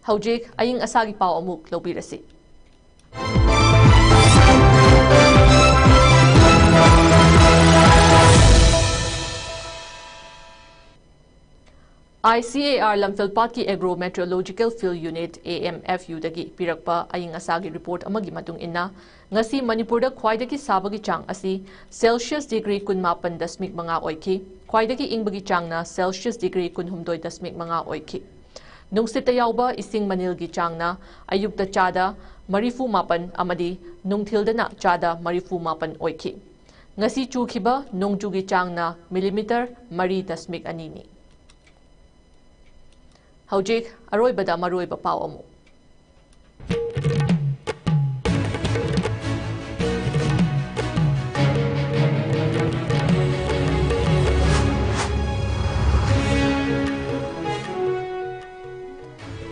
ꯍꯧꯖꯤꯛ ꯑꯏꯪ ꯑꯁꯥꯒꯤ ꯄꯥꯎ ꯑꯃꯨꯛ ꯂꯧꯕꯤꯔꯁꯤ꯫ ICAR ꯂꯝꯐꯦꯜꯄꯥꯠꯀꯤ Agro Meteorological Field Unit, AMFU ꯗꯒꯤ ꯄꯤꯔꯛꯄ ꯑꯏꯪ ꯑꯁꯥꯒꯤ ꯔꯤꯄꯣꯔꯠ ꯑꯃꯒꯤ ꯃꯇꯨꯡ ꯏꯟꯅ, ꯉꯁꯤ ꯃꯅꯤꯄꯨꯔꯗ ꯈ꯭ꯋꯥꯏꯗꯒꯤ ꯁꯥꯕꯒꯤ ꯆꯥꯡ ꯑꯁꯤ ꯁꯦꯜꯁꯤꯌꯁ ꯗꯤꯒ꯭ꯔꯤ ꯀꯨꯟꯃꯥꯄꯟ ꯗꯁꯃꯤꯛ ꯃꯉꯥ ꯑꯣꯏꯈꯤ꯫ ꯈ꯭ꯋꯥꯏꯗꯒꯤ ꯏꯪꯕꯒꯤ ꯆꯥꯡꯅ ꯁꯦꯜꯁꯤꯌꯁ ꯗꯤꯒ꯭ꯔꯤ ꯀꯨꯟꯍꯨꯝꯗꯣꯏ ꯗꯁꯃꯤꯛ ꯃꯉꯥ ꯑꯣꯏꯈꯤ꯫ ꯅꯨꯡꯁꯤꯠꯇ ꯌꯥꯎꯕ ꯏꯁꯤꯡ ꯃꯅꯤꯜꯒꯤ ꯆꯥꯡꯅ ꯑꯌꯨꯛꯇ ꯆꯥꯗ ꯃꯔꯤꯐꯨ ꯃꯥꯄꯟ ꯑꯃꯗꯤ ꯅꯨꯡꯊꯤꯜꯗꯅ ꯆꯥꯗ ꯃꯔꯤꯐꯨ ꯃꯥꯄꯟ ꯑꯣꯏꯈꯤ꯫ ꯉꯁꯤ ꯆꯨꯈꯤꯕ ꯅꯣꯡꯖꯨꯒꯤ ꯆꯥꯡꯅ ꯃꯤꯂꯤꯃꯤꯇꯔ ꯃꯔꯤ ꯗꯁꯃꯤꯛ ꯑꯅꯤꯅꯤ꯫ ꯍꯧꯖꯤꯛ ꯑꯔꯣꯏꯕꯗ ꯃꯔꯨꯑꯣꯏꯕ ꯄꯥꯎ ꯑꯃꯨꯛ꯫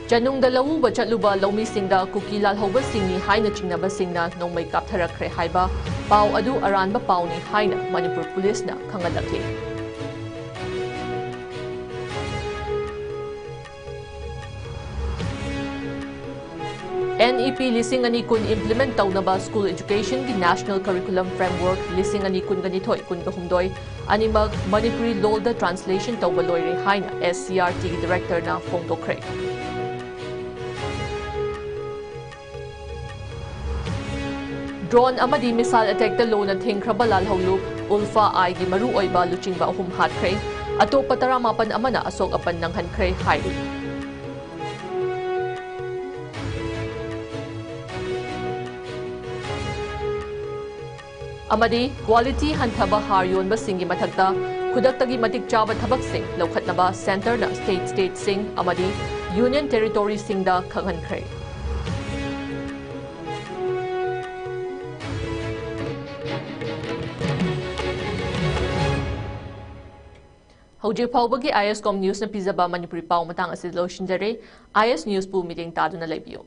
ꯆꯅꯨꯡꯗ ꯂꯧꯎꯕ ꯆꯠꯂꯨꯕ ꯂꯧꯃꯤꯁꯤꯡꯗ ꯀꯨꯀꯤ ꯂꯥꯜꯍꯧꯕꯁꯤꯡꯅꯤ ꯍꯥꯏꯅ ꯆꯤꯡꯅꯕꯁꯤꯡꯅ ꯅꯣꯡꯃꯩ ꯀꯥꯞꯊꯔꯛꯈ꯭ꯔꯦ ꯍꯥꯏꯕ ꯄꯥꯎ ꯑꯗꯨ ꯑꯔꯥꯟꯕ ꯄꯥꯎꯅꯤ ꯍꯥꯏꯅ ꯃꯅꯤꯄꯨꯔ ꯄꯨꯂꯤꯁꯅ ꯈꯪꯍꯜꯂꯛꯂꯤ꯫ NEP ꯂꯤꯁꯤꯡ ꯑꯅꯤ ꯀꯨꯟ implement ꯇꯧꯅꯕ school educationꯒꯤ National Curriculum Framework ꯂꯤꯁꯤꯡ ꯑꯅꯤ ꯀꯨꯟꯒ ꯅꯤꯊꯣꯏ ꯀꯨꯟꯒ ꯍꯨꯝꯗꯣꯏ ꯑꯅꯤꯃꯛ ꯃꯅꯤꯄꯨꯔꯤ ꯂꯣꯜꯗ translation ꯇꯧꯕ ꯂꯣꯏꯔꯦ ꯍꯥꯏꯅ SCERTꯒꯤ directorꯅ ꯐꯣꯡꯗꯣꯛꯈ꯭ꯔꯦ꯫ Drone ꯑꯃꯗꯤ missile attackꯇ ꯂꯨꯅ ꯊꯤꯡꯈ꯭ꯔꯕ ꯂꯥꯜꯍꯧꯂꯨꯞ ULFA-Iꯒꯤ ꯃꯔꯨꯑꯣꯏꯕ ꯂꯨꯆꯤꯡꯕ ꯑꯍꯨꯝ ꯍꯥꯠꯈ꯭ꯔꯦ꯫ ꯑꯇꯣꯞꯄ ꯇꯔꯥꯃꯥꯄꯟ ꯑꯃꯅ ꯑꯁꯣꯛ ꯑꯄꯟ ꯅꯪꯍꯟꯈ꯭ꯔꯦ ꯍꯥꯏꯔꯤ꯫ ꯑꯃꯗꯤ quality ꯍꯟꯊꯕ ꯍꯥꯔ ꯌꯣꯟꯕꯁꯤꯡꯒꯤ ꯃꯊꯛꯇ ꯈꯨꯗꯛꯇꯒꯤ ꯃꯇꯤꯛ ꯆꯥꯕ ꯊꯕꯛꯁꯤꯡ ꯂꯧꯈꯠꯅꯕ centreꯅ state stateꯁꯤꯡ ꯑꯃꯗꯤ union territoryꯁꯤꯡꯗ ꯈꯪꯍꯟꯈ꯭ꯔꯦ꯫ ꯍꯧꯖꯤꯛ ꯐꯥꯎꯕꯒꯤ ISCOM newsꯅ ꯄꯤꯖꯕ ꯃꯅꯤꯄꯨꯔꯤ ꯄꯥꯎ ꯃꯇꯥꯡ ꯑꯁꯤꯗ ꯂꯣꯏꯁꯤꯟꯖꯔꯦ꯫ IS newsꯄꯨ ꯃꯤꯠꯌꯦꯡ ꯇꯥꯗꯨꯅ ꯂꯩꯕꯤꯌꯨ꯫